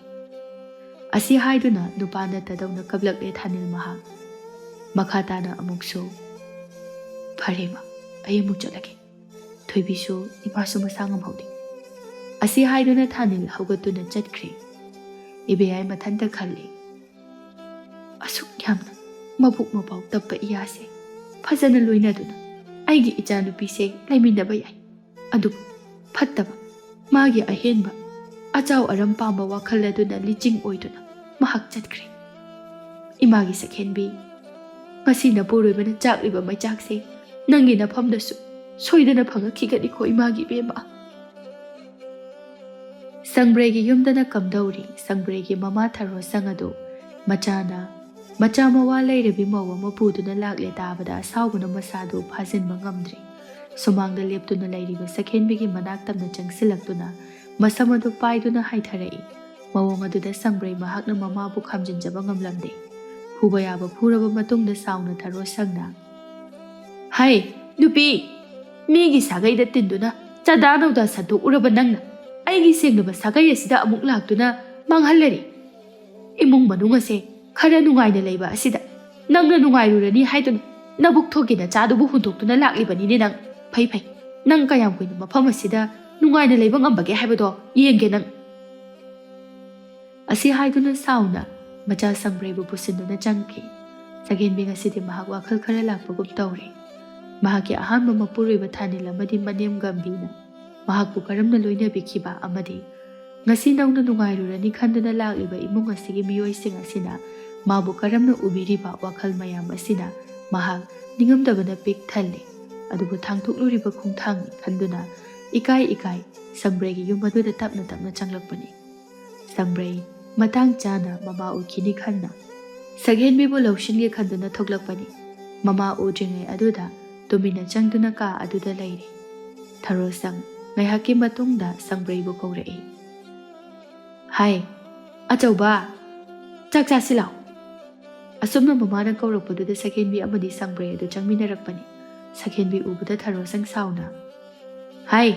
ꯑꯁꯤ ꯍꯥꯏꯗꯨꯅ ꯅꯨꯄꯥ ꯅꯠꯇꯗꯧꯅ ꯀꯞꯂꯛꯂꯦ ꯊꯥꯅꯤꯜ ꯃꯍꯥꯛ꯫ ꯃꯈꯥ ꯇꯥꯅ ꯑꯃꯨꯛꯁꯨ, "ꯐꯔꯦ, ꯏꯃꯥ, ꯑꯩ ꯑꯃꯨꯛ ꯆꯠꯂꯒꯦ꯫ ꯊꯣꯏꯕꯤꯁꯨ ꯏꯃꯥꯁꯨ ꯃꯁꯥ ꯉꯝꯍꯧꯗꯦ"꯫ ꯑꯁꯤ ꯍꯥꯏꯗꯨꯅ ꯊꯥꯅꯤꯜ ꯍꯧꯒꯠꯇꯨꯅ ꯆꯠꯈ꯭ꯔꯦ꯫ ꯏꯕꯦꯌꯥꯏ ꯃꯊꯟꯇ ꯈꯜꯂꯤ, "ꯑꯁꯨꯛ ꯌꯥꯝꯅ ꯃꯕꯨꯛ ꯃꯄꯥꯎ ꯇꯞꯄ ꯏꯌꯥꯁꯦ ꯐꯖꯅ ꯂꯣꯏꯅꯗꯨꯅ ꯑꯩꯒꯤ ꯏꯆꯥꯅꯨꯄꯤꯁꯦ ꯂꯩꯃꯤꯟꯅꯕ ꯌꯥꯏ꯫ ꯑꯗꯨꯕꯨ ꯐꯠꯇꯕ, ꯃꯥꯒꯤ ꯑꯍꯦꯟꯕ ꯑꯆꯥꯎ ꯑꯔꯝ ꯄꯥꯝꯕ ꯋꯥꯈꯜ ꯑꯗꯨꯅ ꯂꯤꯆꯤꯡ ꯑꯣꯏꯗꯨꯅ ꯃꯍꯥꯛ ꯆꯠꯈ꯭ꯔꯦ꯫ ꯏꯃꯥꯒꯤ ꯁꯛꯍꯦꯟꯕꯤ, ꯉꯁꯤ ꯅꯄꯨꯔꯣꯏꯕꯅ ꯆꯥꯛꯂꯤꯕ ꯃꯩꯆꯥꯛꯁꯦ ꯅꯪꯒꯤ ꯅꯐꯝꯗꯁꯨ ꯁꯣꯏꯗꯅ ꯐꯪꯉꯛꯈꯤꯒꯅꯤꯀꯣ, ꯏꯃꯥꯒꯤ ꯏꯕꯦꯝꯃ"꯫ ꯁꯪꯕ꯭ꯔꯩꯒꯤ ꯌꯨꯝꯗꯅ ꯀꯝꯗꯧꯔꯤ? ꯁꯪꯕ꯭ꯔꯩꯒꯤ ꯃꯃꯥ ꯊꯔꯣ ꯁꯪ ꯑꯗꯨ ꯃꯆꯥꯅ, ꯃꯆꯥ ꯃꯋꯥ ꯂꯩꯔꯕꯤ ꯃꯧ ꯑꯃ ꯄꯨꯗꯨꯅ ꯂꯥꯛꯂꯦ ꯇꯥꯕꯗ ꯑꯁꯥꯎꯕꯅ ꯃꯁꯥꯗꯨ ꯐꯥꯖꯤꯟꯕ ꯉꯝꯗ꯭ꯔꯦ꯫ ꯁꯨꯃꯥꯡꯗ ꯂꯦꯞꯇꯨꯅ ꯂꯩꯔꯤꯕ ꯁꯛꯍꯦꯟꯕꯤꯒꯤ ꯃꯅꯥꯛ ꯇꯝꯅ ꯆꯪꯁꯤꯜꯂꯛꯇꯨꯅ ꯃꯁꯝ ꯑꯗꯨ ꯄꯥꯏꯗꯨꯅ ꯍꯥꯏꯊꯔꯛꯏ꯫ ꯃꯑꯣꯡ ꯑꯗꯨꯗ ꯁꯪꯕ꯭ꯔꯩ ꯃꯍꯥꯛꯅ ꯃꯃꯥꯕꯨ ꯈꯥꯝꯖꯤꯟꯖꯕ ꯉꯝꯂꯝꯗꯦ꯫ ꯐꯨꯕ ꯌꯥꯕ ꯐꯨꯔꯕ ꯃꯇꯨꯡꯗ ꯁꯥꯎꯅ ꯊꯔꯣ ꯁꯪꯅ, "ꯍꯩ, ꯅꯨꯄꯤ! ꯃꯤꯒꯤ ꯁꯥꯒꯩꯗ ꯇꯤꯟꯗꯨꯅ ꯆꯥꯗꯥ ꯅꯧꯗꯥ ꯁꯟꯗꯣꯛꯎꯔꯕ ꯅꯪꯅ ꯑꯩꯒꯤ ꯁꯦꯡꯂꯕ ꯁꯥꯒꯩ ꯑꯁꯤꯗ ꯑꯃꯨꯛ ꯂꯥꯛꯇꯨꯅ ꯃꯥꯡꯍꯜꯂꯔꯤ꯫ ꯏꯃꯨꯡ ꯃꯅꯨꯡ ꯑꯁꯦ ꯈꯔ ꯅꯨꯡꯉꯥꯏꯅ ꯂꯩꯕ ꯑꯁꯤꯗ ꯅꯪꯅ ꯅꯨꯡꯉꯥꯏꯔꯨꯔꯅꯤ ꯍꯥꯏꯗꯨꯅ ꯅꯕꯨꯛ ꯊꯣꯛꯀꯤ ꯅꯆꯥꯗꯨꯕꯨ ꯍꯨꯟꯗꯣꯛꯇꯨꯅ ꯂꯥꯛꯂꯤꯕꯅꯤꯅꯦ ꯅꯪ꯫ ꯐꯩ, ꯐꯩ, ꯅꯪ ꯀꯌꯥꯝ ꯀꯨꯏꯅ ꯃꯐꯝ ꯑꯁꯤꯗ ꯅꯨꯡꯉꯥꯏꯅ ꯂꯩꯕ ꯉꯝꯕꯒꯦ ꯍꯥꯏꯕꯗꯣ ꯌꯦꯡꯒꯦ ꯅꯪ"꯫ ꯑꯁꯤ ꯍꯥꯏꯗꯨꯅ ꯁꯥꯎꯅ ꯃꯆꯥ ꯁꯪꯕ꯭ꯔꯩꯕꯨ ꯄꯨꯁꯤꯟꯗꯨꯅ ꯆꯪꯈꯤ꯫ ꯁꯒꯦꯟꯕꯤ ꯉꯁꯤꯗꯤ ꯃꯍꯥꯛ ꯋꯥꯈꯜ ꯈꯔ ꯂꯥꯛꯄꯒꯨꯝ ꯇꯧꯔꯦ꯫ ꯃꯍꯥꯛꯀꯤ ꯑꯍꯥꯟꯕ ꯃꯄꯨꯔꯣꯏꯕ ꯊꯥꯅꯤꯜ ꯑꯃꯗꯤ ꯃꯅꯦꯝ ꯒꯝꯕꯤꯅ ꯃꯍꯥꯛꯄꯨ ꯀꯔꯝꯅ ꯂꯣꯏꯅꯕꯤꯈꯤꯕ ꯑꯃꯗꯤ ꯉꯁꯤ ꯅꯧꯅ ꯅꯨꯡꯉꯥꯏꯔꯨꯔꯅꯤ ꯈꯟꯗꯨꯅ ꯂꯥꯛꯂꯤꯕ ꯏꯃꯨꯡ ꯑꯁꯤꯒꯤ ꯃꯤꯑꯣꯏꯁꯤꯡ ꯑꯁꯤꯅ ꯃꯥꯕꯨ ꯀꯔꯝꯅ ꯎꯕꯤꯔꯤꯕ ꯋꯥꯈꯜ ꯃꯌꯥꯝ ꯑꯁꯤꯅ ꯃꯍꯥꯛ ꯅꯤꯡꯉꯝꯗꯕꯅ ꯄꯤꯛ ꯊꯜꯂꯤ꯫ ꯑꯗꯨꯕꯨ ꯊꯥꯡꯗꯣꯛꯂꯨꯔꯤꯕ ꯈꯣꯡꯊꯥꯡꯅꯤ ꯈꯟꯗꯨꯅ ꯏꯀꯥꯏ ꯏꯀꯥꯏ ꯁꯪꯕ꯭ꯔꯩꯒꯤ ꯌꯨꯝ ꯑꯗꯨꯗ ꯇꯞꯅ ꯇꯞꯅ ꯆꯪꯂꯛꯄꯅꯤ꯫ ꯁꯪꯕ꯭ꯔꯩ ꯃꯇꯥꯡ ꯆꯥꯅ ꯃꯃꯥ ꯎꯈꯤꯅꯤ ꯈꯟꯅ ꯁꯒꯦꯟꯕꯤꯕꯨ ꯂꯧꯁꯤꯟꯒꯦ ꯈꯟꯗꯨꯅ ꯊꯣꯛꯂꯛꯄꯅꯤ꯫ ꯃꯃꯥ ꯎꯗ꯭ꯔꯤꯉꯩ ꯑꯗꯨꯗ ꯇꯨꯃꯤꯟꯅ ꯆꯪꯗꯨꯅ ꯀꯥ ꯑꯗꯨꯗ ꯂꯩꯔꯦ꯫ ꯊꯔꯣꯁꯪ ꯉꯥꯏꯍꯥꯛꯀꯤ ꯃꯇꯨꯡꯗ ꯁꯪꯕ꯭ꯔꯩꯕꯨ ꯀꯧꯔꯛꯏ꯫ "ꯍꯥꯏ, ꯑꯆꯧꯕ, ꯆꯥꯛ ꯆꯥꯁꯤ ꯂꯥꯎ!" ꯑꯁꯨꯝꯅ ꯃꯃꯥꯅ ꯀꯧꯔꯛꯄꯗꯨꯗ ꯁꯒꯦꯟꯕꯤ ꯑꯃꯗꯤ ꯁꯪꯕ꯭ꯔꯩ ꯑꯗꯨ ꯆꯪꯃꯤꯟꯅꯔꯛꯄꯅꯤ꯫ ꯁꯒꯦꯟꯕꯤ ꯎꯕꯗ ꯊꯔꯣꯁꯪ ꯁꯥꯎꯅ, "ꯍꯥꯏ,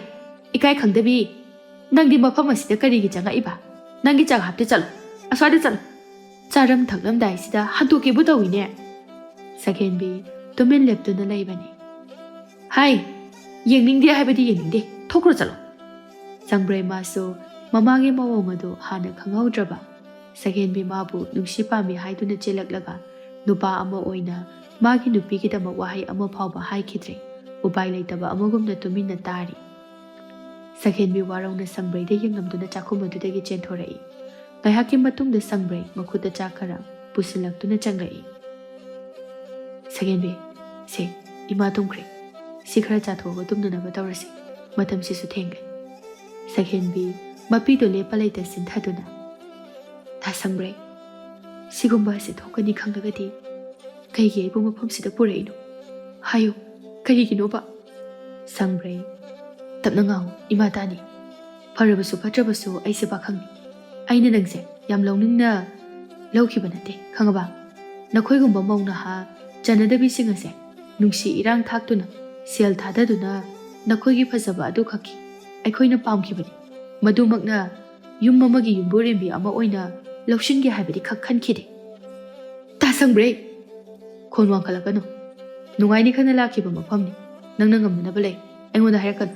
ꯏꯀꯥꯏ ꯈꯪꯗꯕꯤ! ꯅꯪꯗꯤ ꯃꯐꯝ ꯑꯁꯤꯗ ꯀꯔꯤꯒꯤ ꯆꯪꯉꯛꯏꯕ? ꯅꯪꯒꯤ ꯆꯥꯛ ꯍꯥꯞꯇꯦ, ꯆꯠꯂꯣ! ꯑꯁ꯭ꯋꯥꯏꯗ ꯆꯠꯂꯣ! ꯆꯥꯔꯝ ꯊꯛꯂꯝꯗꯥꯏꯁꯤꯗ ꯍꯟꯗꯣꯛꯀꯦꯕꯨ ꯇꯧꯏꯅꯦ!" ꯁꯒꯦꯟꯕꯤ ꯇꯨꯃꯤꯟ ꯂꯦꯞꯇꯨꯅ ꯂꯩꯕꯅꯤ꯫ "ꯍꯥꯏ, ꯌꯦꯡꯅꯤꯡꯗꯦ ꯍꯥꯏꯕꯗꯤ ꯌꯦꯡꯅꯤꯡꯗꯦ, ꯊꯣꯛꯈ꯭ꯔꯣ ꯆꯠꯂꯣ!" ꯁꯪꯕ꯭ꯔꯩ ꯃꯥꯁꯨ ꯃꯃꯥꯒꯤ ꯃꯑꯣꯡ ꯑꯗꯨ ꯍꯥꯟꯅ ꯈꯪꯍꯧꯗ꯭ꯔꯕ ꯁꯒꯦꯟꯕꯤ ꯃꯥꯕꯨ ꯅꯨꯡꯁꯤ ꯄꯥꯝꯃꯤ ꯍꯥꯏꯗꯨꯅ ꯆꯦꯜꯂꯛꯂꯒ ꯅꯨꯄꯥ ꯑꯃ ꯑꯣꯏꯅ ꯃꯥꯒꯤ ꯅꯨꯄꯤꯒꯤꯗꯃꯛ ꯋꯥꯍꯩ ꯑꯃ ꯐꯥꯎꯕ ꯍꯥꯏꯈꯤꯗ꯭ꯔꯦ꯫ ꯎꯄꯥꯏ ꯂꯩꯇꯕ ꯑꯃꯒꯨꯝꯅ ꯇꯨꯃꯤꯟꯅ ꯇꯥꯔꯤ꯫ ꯁꯒꯦꯟꯕꯤ ꯋꯥꯔꯧꯅ ꯁꯪꯕ꯭ꯔꯩꯗ ꯌꯦꯡꯂꯝꯗꯨꯅ ꯆꯥꯛꯈꯨꯝ ꯑꯗꯨꯗꯒꯤ ꯆꯦꯟꯊꯣꯔꯛꯏ꯫ ꯉꯥꯏꯍꯥꯛꯀꯤ ꯃꯇꯨꯡꯗ ꯁꯪꯕ꯭ꯔꯩ ꯃꯈꯨꯠꯇ ꯆꯥꯛ ꯈꯔ ꯄꯨꯁꯤꯜꯂꯛꯇꯨꯅ ꯆꯪꯂꯛꯏ꯫ "ꯁꯒꯦꯟꯕꯤ, ꯁꯦ, ꯏꯃꯥ ꯇꯨꯝꯈ꯭ꯔꯦ꯫ ꯁꯤ ꯈꯔ ꯆꯥꯊꯣꯛꯑꯒ ꯇꯨꯝꯅꯅꯕ ꯇꯧꯔꯁꯤ꯫ ꯃꯇꯝꯁꯤꯁꯨ ꯊꯦꯡꯂꯦ꯫" ꯁꯒꯦꯟꯕꯤ ꯃꯄꯤꯗꯣ ꯂꯦꯞꯄ ꯂꯩꯇ ꯆꯤꯟꯊꯗꯨꯅ, "ꯗꯥ ꯁꯪꯕ꯭ꯔꯩ, ꯁꯤꯒꯨꯝꯕ ꯑꯁꯤ ꯊꯣꯛꯀꯅꯤ ꯈꯪꯂꯒꯗꯤ ꯀꯩꯒꯤ ꯑꯩꯕꯨ ꯃꯐꯝꯁꯤꯗ ꯄꯨꯔꯛꯏꯅꯣ? ꯍꯥꯏꯌꯨ, ꯀꯔꯤꯒꯤꯅꯣꯕ?" ꯁꯪꯕ꯭ꯔꯩ, "ꯇꯞꯅ ꯉꯥꯡꯉꯨ, ꯏꯃꯥ ꯇꯥꯅꯤ꯫ ꯐꯔꯕꯁꯨ ꯐꯠꯇ꯭ꯔꯕꯁꯨ ꯑꯩꯁꯦ ꯄꯥꯈꯪꯅꯤ꯫ ꯑꯩꯅ ꯅꯪꯁꯦ ꯌꯥꯝ ꯂꯧꯅꯤꯡꯅ ꯂꯧꯈꯤꯕ ꯅꯠꯇꯦ, ꯈꯪꯉꯕ? ꯅꯈꯣꯏꯒꯨꯝꯕ ꯃꯧ ꯅꯍꯥ ꯆꯟꯅꯗꯕꯤꯁꯤꯡ ꯑꯁꯦ ꯅꯨꯡꯁꯤ ꯏꯔꯥꯡ ꯊꯥꯛꯇꯨꯅ, ꯁꯦꯜ ꯊꯥꯗꯗꯨꯅ ꯅꯈꯣꯏꯒꯤ ꯐꯖꯕ ꯑꯗꯨ ꯈꯛꯀꯤ ꯑꯩꯈꯣꯏꯅ ꯄꯥꯝꯈꯤꯕꯅꯤ꯫ ꯃꯗꯨꯃꯛꯅ ꯌꯨꯝ ꯑꯃꯒꯤ ꯌꯨꯝꯕꯨꯔꯦꯝꯕꯤ ꯑꯃ ꯑꯣꯏꯅ ꯂꯧꯁꯤꯟꯒꯦ ꯍꯥꯏꯕꯗꯤ ꯈꯛ ꯈꯟꯈꯤꯗꯦ꯫" "ꯗꯥ ꯁꯪꯕ꯭ꯔꯩ! ꯈꯣꯟ ꯋꯥꯡꯈꯠꯂꯛꯀꯅꯨ꯫ ꯅꯨꯡꯉꯥꯏꯅꯤ ꯈꯟꯅ ꯂꯥꯛꯈꯤꯕ ꯃꯐꯝꯅꯤ꯫ ꯅꯪꯅ ꯉꯝꯅꯅꯕ ꯂꯩ꯫ ꯑꯩꯉꯣꯟꯗ ꯍꯥꯏꯔꯛꯀꯅꯨ꯫"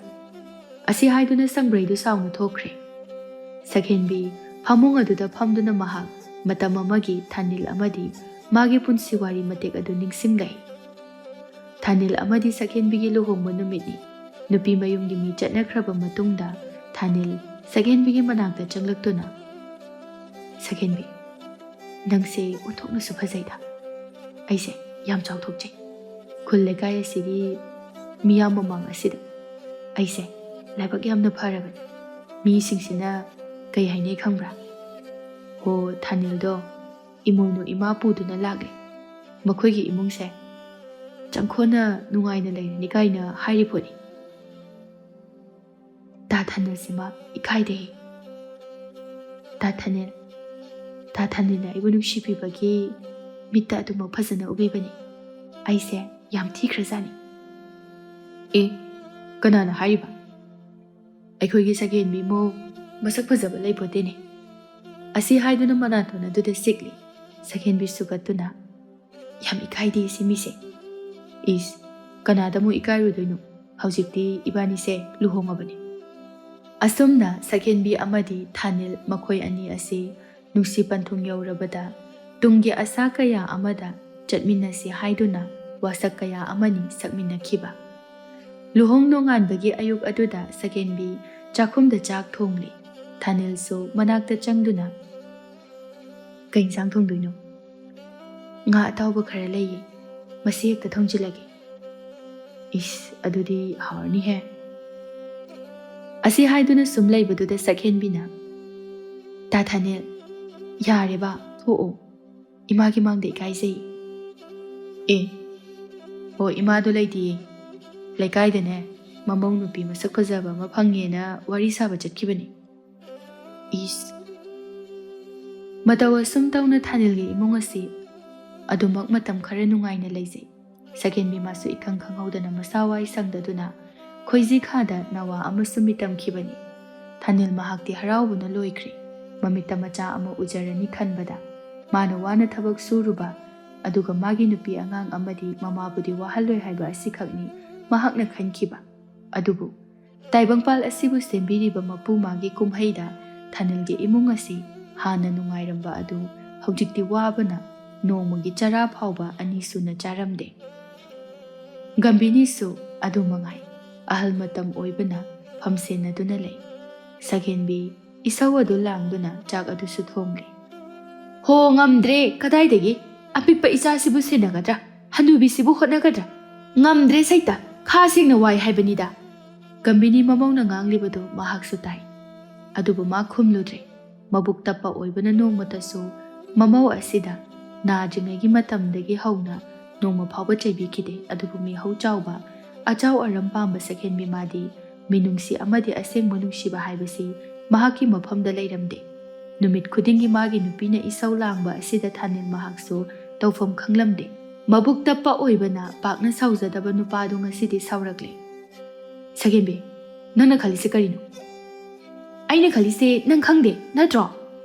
ꯑꯁꯤ ꯍꯥꯏꯗꯨꯅ ꯁꯪꯕ꯭ꯔꯩꯗꯨ ꯁꯥꯎꯅ ꯊꯣꯛꯈ꯭ꯔꯦ꯫ ꯁꯒꯦꯟꯕꯤ ꯐꯃꯨꯡ ꯑꯗꯨꯗ ꯐꯝꯗꯨꯅ ꯃꯍꯥꯛ ꯃꯇꯝ ꯑꯃꯒꯤ ꯊꯥꯅꯤꯜ ꯑꯃꯗꯤ ꯃꯥꯒꯤ ꯄꯨꯟꯁꯤ ꯋꯥꯔꯤ ꯃꯇꯦꯛ ꯑꯗꯨ ꯅꯤꯡꯁꯤꯡꯂꯛꯏ꯫ ꯊꯥꯅꯤꯜ ꯑꯃꯗꯤ ꯁꯛꯍꯦꯟꯕꯤꯒꯤ ꯂꯨꯍꯣꯡꯕ ꯅꯨꯃꯤꯠꯅꯤ꯫ ꯅꯨꯄꯤ ꯃꯌꯨꯝꯒꯤ ꯃꯤ ꯆꯠꯅꯈ꯭ꯔꯕ ꯃꯇꯨꯡꯗ ꯊꯥꯅꯤꯜ ꯁꯛꯍꯦꯟꯕꯤꯒꯤ ꯃꯅꯥꯛꯇ ꯆꯪꯂꯛꯇꯨꯅ, "ꯁꯛꯍꯦꯟꯕꯤ, ꯅꯪꯁꯦ ꯑꯣꯟꯊꯣꯛꯅꯁꯨ ꯐꯖꯩꯗ꯫ ꯑꯩꯁꯦ ꯌꯥꯝ ꯆꯥꯎꯊꯣꯛꯆꯩ꯫ ꯈꯨꯜ ꯂꯩꯀꯥꯏ ꯑꯁꯤꯒꯤ ꯃꯤꯌꯥꯝ ꯃꯃꯥꯡ ꯑꯁꯤꯗ ꯑꯩꯁꯦ ꯂꯥꯏꯕꯛ ꯌꯥꯝꯅ ꯐꯔꯕꯅꯤ꯫ ꯃꯤꯁꯤꯡꯁꯤꯅ ꯀꯩ ꯍꯥꯏꯅꯩ ꯈꯪꯕ꯭ꯔꯥ? ꯍꯣ, ꯊꯥꯅꯤꯜꯗꯣ ꯏꯃꯣꯏꯅꯨ ꯏꯃꯥ ꯄꯨꯗꯨꯅ ꯂꯥꯛꯂꯦ꯫ ꯃꯈꯣꯏꯒꯤ ꯏꯃꯨꯡꯁꯦ ꯆꯪꯈꯣꯟꯅ ꯅꯨꯡꯉꯥꯏꯅ ꯂꯩꯔꯅꯤ" ꯀꯥꯏꯅ ꯍꯥꯏꯔꯤ ꯄꯣꯠꯅꯤ꯫ ꯇꯥ ꯊꯥꯅꯤꯜꯁꯤꯃ ꯏꯀꯥꯏꯗꯦ꯫ ꯇꯥ ꯊꯥꯅꯤꯜ, ꯇꯥ ꯊꯥꯅꯤꯜꯅ ꯑꯩꯕꯨ ꯅꯨꯡꯁꯤꯕꯤꯕꯒꯤ ꯃꯤꯠꯇ ꯑꯗꯨꯃꯛ ꯐꯖꯅ ꯎꯕꯤꯕꯅꯤ꯫ ꯑꯩꯁꯦ ꯌꯥꯝ ꯊꯤꯈ꯭ꯔꯖꯥꯠꯅꯤ꯫ "ꯑꯦ, ꯀꯅꯥꯅ ꯍꯥꯏꯔꯤꯕ? ꯑꯩꯈꯣꯏꯒꯤ ꯁꯛꯍꯦꯟꯕꯤꯃꯨꯛ ꯃꯁꯛ ꯐꯖꯕ ꯂꯩꯄꯣꯠꯇꯦꯅꯦ"꯫ ꯑꯁꯤ ꯍꯥꯏꯗꯨꯅ ꯃꯅꯥꯇꯣꯟ ꯑꯗꯨꯗ ꯆꯤꯛꯂꯤ꯫ ꯁꯛꯍꯦꯟꯕꯤ ꯁꯨꯒꯠꯇꯨꯅ, "ꯌꯥꯝ ꯏꯀꯥꯏꯗꯦ ꯁꯤ ꯃꯤꯁꯦ꯫ ꯏꯁ, ꯀꯅꯥꯗ ꯑꯃꯨꯛ ꯏꯀꯥꯏꯔꯨꯗꯣꯏꯅꯣ? ꯍꯧꯖꯤꯛꯇꯤ ꯏꯕꯥꯅꯤꯁꯦ ꯂꯨꯍꯣꯡꯉꯕꯅꯤ"꯫ ꯑꯁꯨꯝꯅ ꯁꯛꯍꯦꯟꯕꯤ ꯑꯃꯗꯤ ꯊꯥꯅꯤꯜ ꯃꯈꯣꯏ ꯑꯅꯤ ꯑꯁꯤ ꯅꯨꯡꯁꯤ ꯄꯟꯊꯨꯡ ꯌꯧꯔꯕꯗ ꯇꯨꯡꯒꯤ ꯑꯁꯥ ꯀꯌꯥ ꯑꯃꯗ ꯆꯠꯃꯤꯟꯅꯁꯤ ꯍꯥꯏꯗꯨꯅ ꯋꯥꯁꯛ ꯀꯌꯥ ꯑꯃꯅꯤ ꯁꯛꯃꯤꯟꯅꯈꯤꯕ꯫ ꯂꯨꯍꯣꯡ ꯅꯣꯡꯉꯥꯟꯕꯒꯤ ꯑꯌꯨꯛ ꯑꯗꯨꯗ ꯁꯛꯍꯦꯟꯕꯤ ꯆꯥꯛꯈꯨꯝꯗ ꯆꯥꯛ ꯊꯣꯡꯂꯤ꯫ ꯊꯥꯅꯤꯜꯁꯨ ꯃꯅꯥꯛꯇ ꯆꯪꯗꯨꯅ, "ꯀꯩ ꯏꯟꯁꯥꯡ ꯊꯣꯡꯗꯣꯏꯅꯣ?" "ꯉꯥ ꯑꯇꯥꯎꯕ ꯈꯔ ꯂꯩꯌꯦ, ꯃꯁꯤ ꯍꯦꯛꯇ ꯊꯣꯡꯖꯤꯜꯂꯒꯦ"꯫ "ꯏꯁ, ꯑꯗꯨꯗꯤ ꯍꯥꯎꯔꯅꯤꯍꯦ"꯫ ꯑꯁꯤ ꯍꯥꯏꯗꯨꯅ ꯁꯨꯝ ꯂꯩꯕꯗꯨꯗ ꯁꯛꯍꯦꯟꯕꯤꯅ, "ꯇꯥ ꯊꯥꯅꯤꯜ, ꯌꯥꯔꯦꯕ, ꯊꯣꯛꯑꯣ꯫ ꯏꯃꯥꯒꯤ ꯃꯥꯡꯗ ꯏꯀꯥꯏꯖꯩ"꯫ "ꯑꯦ, ꯑꯣ, ꯏꯃꯥꯗꯣ ꯂꯩꯇꯤꯌꯦ꯫ ꯂꯩꯀꯥꯏꯗꯅꯦ ꯃꯃꯧ ꯅꯨꯄꯤ ꯃꯁꯛ ꯐꯖꯕ ꯑꯃ ꯐꯪꯉꯦꯅ ꯋꯥꯔꯤ ꯁꯥꯕ ꯆꯠꯈꯤꯕꯅꯤ"꯫ ꯏꯁ꯫ ꯃꯇꯧ ꯑꯁꯨꯝ ꯇꯧꯅ ꯊꯥꯅꯤꯜꯒꯤ ꯏꯃꯨꯡ ꯑꯁꯤ ꯑꯗꯨꯃꯛ ꯃꯇꯝ ꯈꯔ ꯅꯨꯡꯉꯥꯏꯅ ꯂꯩꯖꯩ꯫ ꯁꯛꯍꯦꯟꯕꯤ ꯃꯥꯁꯨ ꯏꯈꯪ ꯈꯪꯍꯧꯗꯅ ꯃꯁꯥ ꯋꯥꯏ ꯁꯪꯗꯗꯨꯅ ꯈꯣꯏꯖꯤ ꯈꯥꯗ ꯅꯋꯥ ꯑꯃ ꯁꯨꯝ ꯃꯤꯇꯝꯈꯤꯕꯅꯤ꯫ ꯊꯥꯅꯤꯜ ꯃꯍꯥꯛꯇꯤ ꯍꯔꯥꯎꯕꯅ ꯂꯣꯏꯈ꯭ꯔꯦ꯫ ꯃꯃꯤꯠꯇ ꯃꯆꯥ ꯑꯃ ꯎꯖꯔꯅꯤ ꯈꯟꯕꯗ꯫ ꯃꯥꯅ ꯋꯥꯅ ꯊꯕꯛ ꯁꯨꯔꯨꯕ, ꯑꯗꯨꯒ ꯃꯥꯒꯤ ꯅꯨꯄꯤ ꯑꯉꯥꯡ ꯑꯃꯗꯤ ꯃꯃꯥꯕꯨꯗꯤ ꯋꯥꯍꯜꯂꯣꯏ ꯍꯥꯏꯕ ꯑꯁꯤꯈꯛꯅꯤ ꯃꯍꯥꯛꯅ ꯈꯟꯈꯤꯕ꯫ ꯑꯗꯨꯕꯨ ꯇꯥꯏꯕꯪꯄꯥꯜ ꯑꯁꯤꯕꯨ ꯁꯦꯝꯕꯤꯔꯤꯕ ꯃꯄꯨ ꯃꯥꯒꯤ ꯀꯨꯝꯍꯩꯗ ꯊꯥꯅꯤꯜꯒꯤ ꯏꯃꯨꯡ ꯑꯁꯤ ꯍꯥꯟꯅ ꯅꯨꯡꯉꯥꯏꯔꯝꯕ ꯑꯗꯨ ꯍꯧꯖꯤꯛꯇꯤ ꯋꯥꯕꯅ ꯅꯣꯡꯃꯒꯤ ꯆꯔꯥ ꯐꯥꯎꯕ ꯑꯅꯤ ꯁꯨꯅ ꯆꯥꯔꯝꯗꯦ꯫ ꯒꯝꯚꯤꯅꯤꯁꯨ ꯑꯗꯨ ꯃꯉꯥꯏ꯫ ꯑꯍꯜ ꯃꯇꯝ ꯑꯣꯏꯕꯅ ꯐꯝꯁꯦꯟꯅꯗꯨꯅ ꯂꯩ꯫ ꯁꯒꯦꯟꯕꯤ ꯏꯁꯧ ꯑꯗꯨ ꯂꯥꯡꯗꯨꯅ ꯆꯥꯛ ꯑꯗꯨꯁꯨ ꯊꯣꯡꯂꯦ꯫ "ꯍꯣ, ꯉꯝꯗ꯭ꯔꯦ, ꯀꯗꯥꯏꯗꯒꯤ? ꯑꯄꯤꯛꯄ ꯏꯆꯥꯁꯤꯕꯨ ꯁꯦꯟꯅꯒꯗ꯭ꯔꯥ? ꯍꯅꯨꯕꯤꯁꯤꯕꯨ ꯍꯣꯠꯅꯒꯗ꯭ꯔꯥ? ꯉꯝꯗ꯭ꯔꯦ ꯁꯩꯇ, ꯈꯥ ꯁꯦꯡꯅ ꯋꯥꯏ ꯍꯥꯏꯕꯅꯤꯗ!" ꯒꯝꯚꯤꯅꯤ ꯃꯃꯧꯅ ꯉꯥꯡꯂꯤꯕꯗꯨ ꯃꯍꯥꯛꯁꯨ ꯇꯥꯏ꯫ ꯑꯗꯨꯕꯨ ꯃꯥ ꯈꯨꯝꯂꯨꯗ꯭ꯔꯦ꯫ ꯃꯕꯨꯛ ꯇꯞꯄ ꯑꯣꯏꯕꯅ ꯅꯣꯡꯃꯇꯁꯨ ꯃꯃꯧ ꯑꯁꯤꯗ ꯅꯥꯗ꯭ꯔꯤꯉꯩꯒꯤ ꯃꯇꯝꯗꯒꯤ ꯍꯧꯅ ꯅꯣꯡꯃ ꯐꯥꯎꯕ ꯆꯩꯕꯤꯈꯤꯗꯦ꯫ ꯑꯗꯨꯕꯨ ꯃꯤꯍꯧ ꯆꯥꯎꯕ, ꯑꯆꯥꯎ ꯑꯔꯝ ꯄꯥꯝꯕ ꯁꯛꯍꯦꯟꯕꯤ ꯃꯥꯗꯤ ꯃꯤꯅꯨꯡꯁꯤ ꯑꯃꯗꯤ ꯑꯁꯦꯡꯕ ꯅꯨꯡꯁꯤꯕ ꯍꯥꯏꯕꯁꯤ ꯃꯍꯥꯛꯀꯤ ꯃꯐꯝꯗ ꯂꯩꯔꯝꯗꯦ꯫ ꯅꯨꯃꯤꯠ ꯈꯨꯗꯤꯡꯒꯤ ꯃꯥꯒꯤ ꯅꯨꯄꯤꯅ ꯏꯁꯧ ꯂꯥꯡꯕ ꯑꯁꯤꯗ ꯊꯥꯅꯤꯜ ꯃꯍꯥꯛꯁꯨ ꯇꯧꯐꯝ ꯈꯪꯂꯝꯗꯦ꯫ ꯃꯕꯨꯛ ꯇꯞꯄ ꯑꯣꯏꯕꯅ ꯄꯥꯛꯅ ꯁꯥꯎꯖꯗꯕ ꯅꯨꯄꯥꯗꯨ ꯉꯁꯤꯗꯤ ꯁꯥꯎꯔꯛꯂꯦ꯫ "ꯁꯒꯦꯟꯕꯤ, ꯅꯪꯅ ꯈꯜꯂꯤꯁꯦ ꯀꯔꯤꯅꯣ?" "ꯑꯩꯅ ꯈꯜꯂꯤꯁꯦ ꯅꯪ ꯈꯪꯗꯦ ꯅꯠꯇ꯭ꯔꯣ?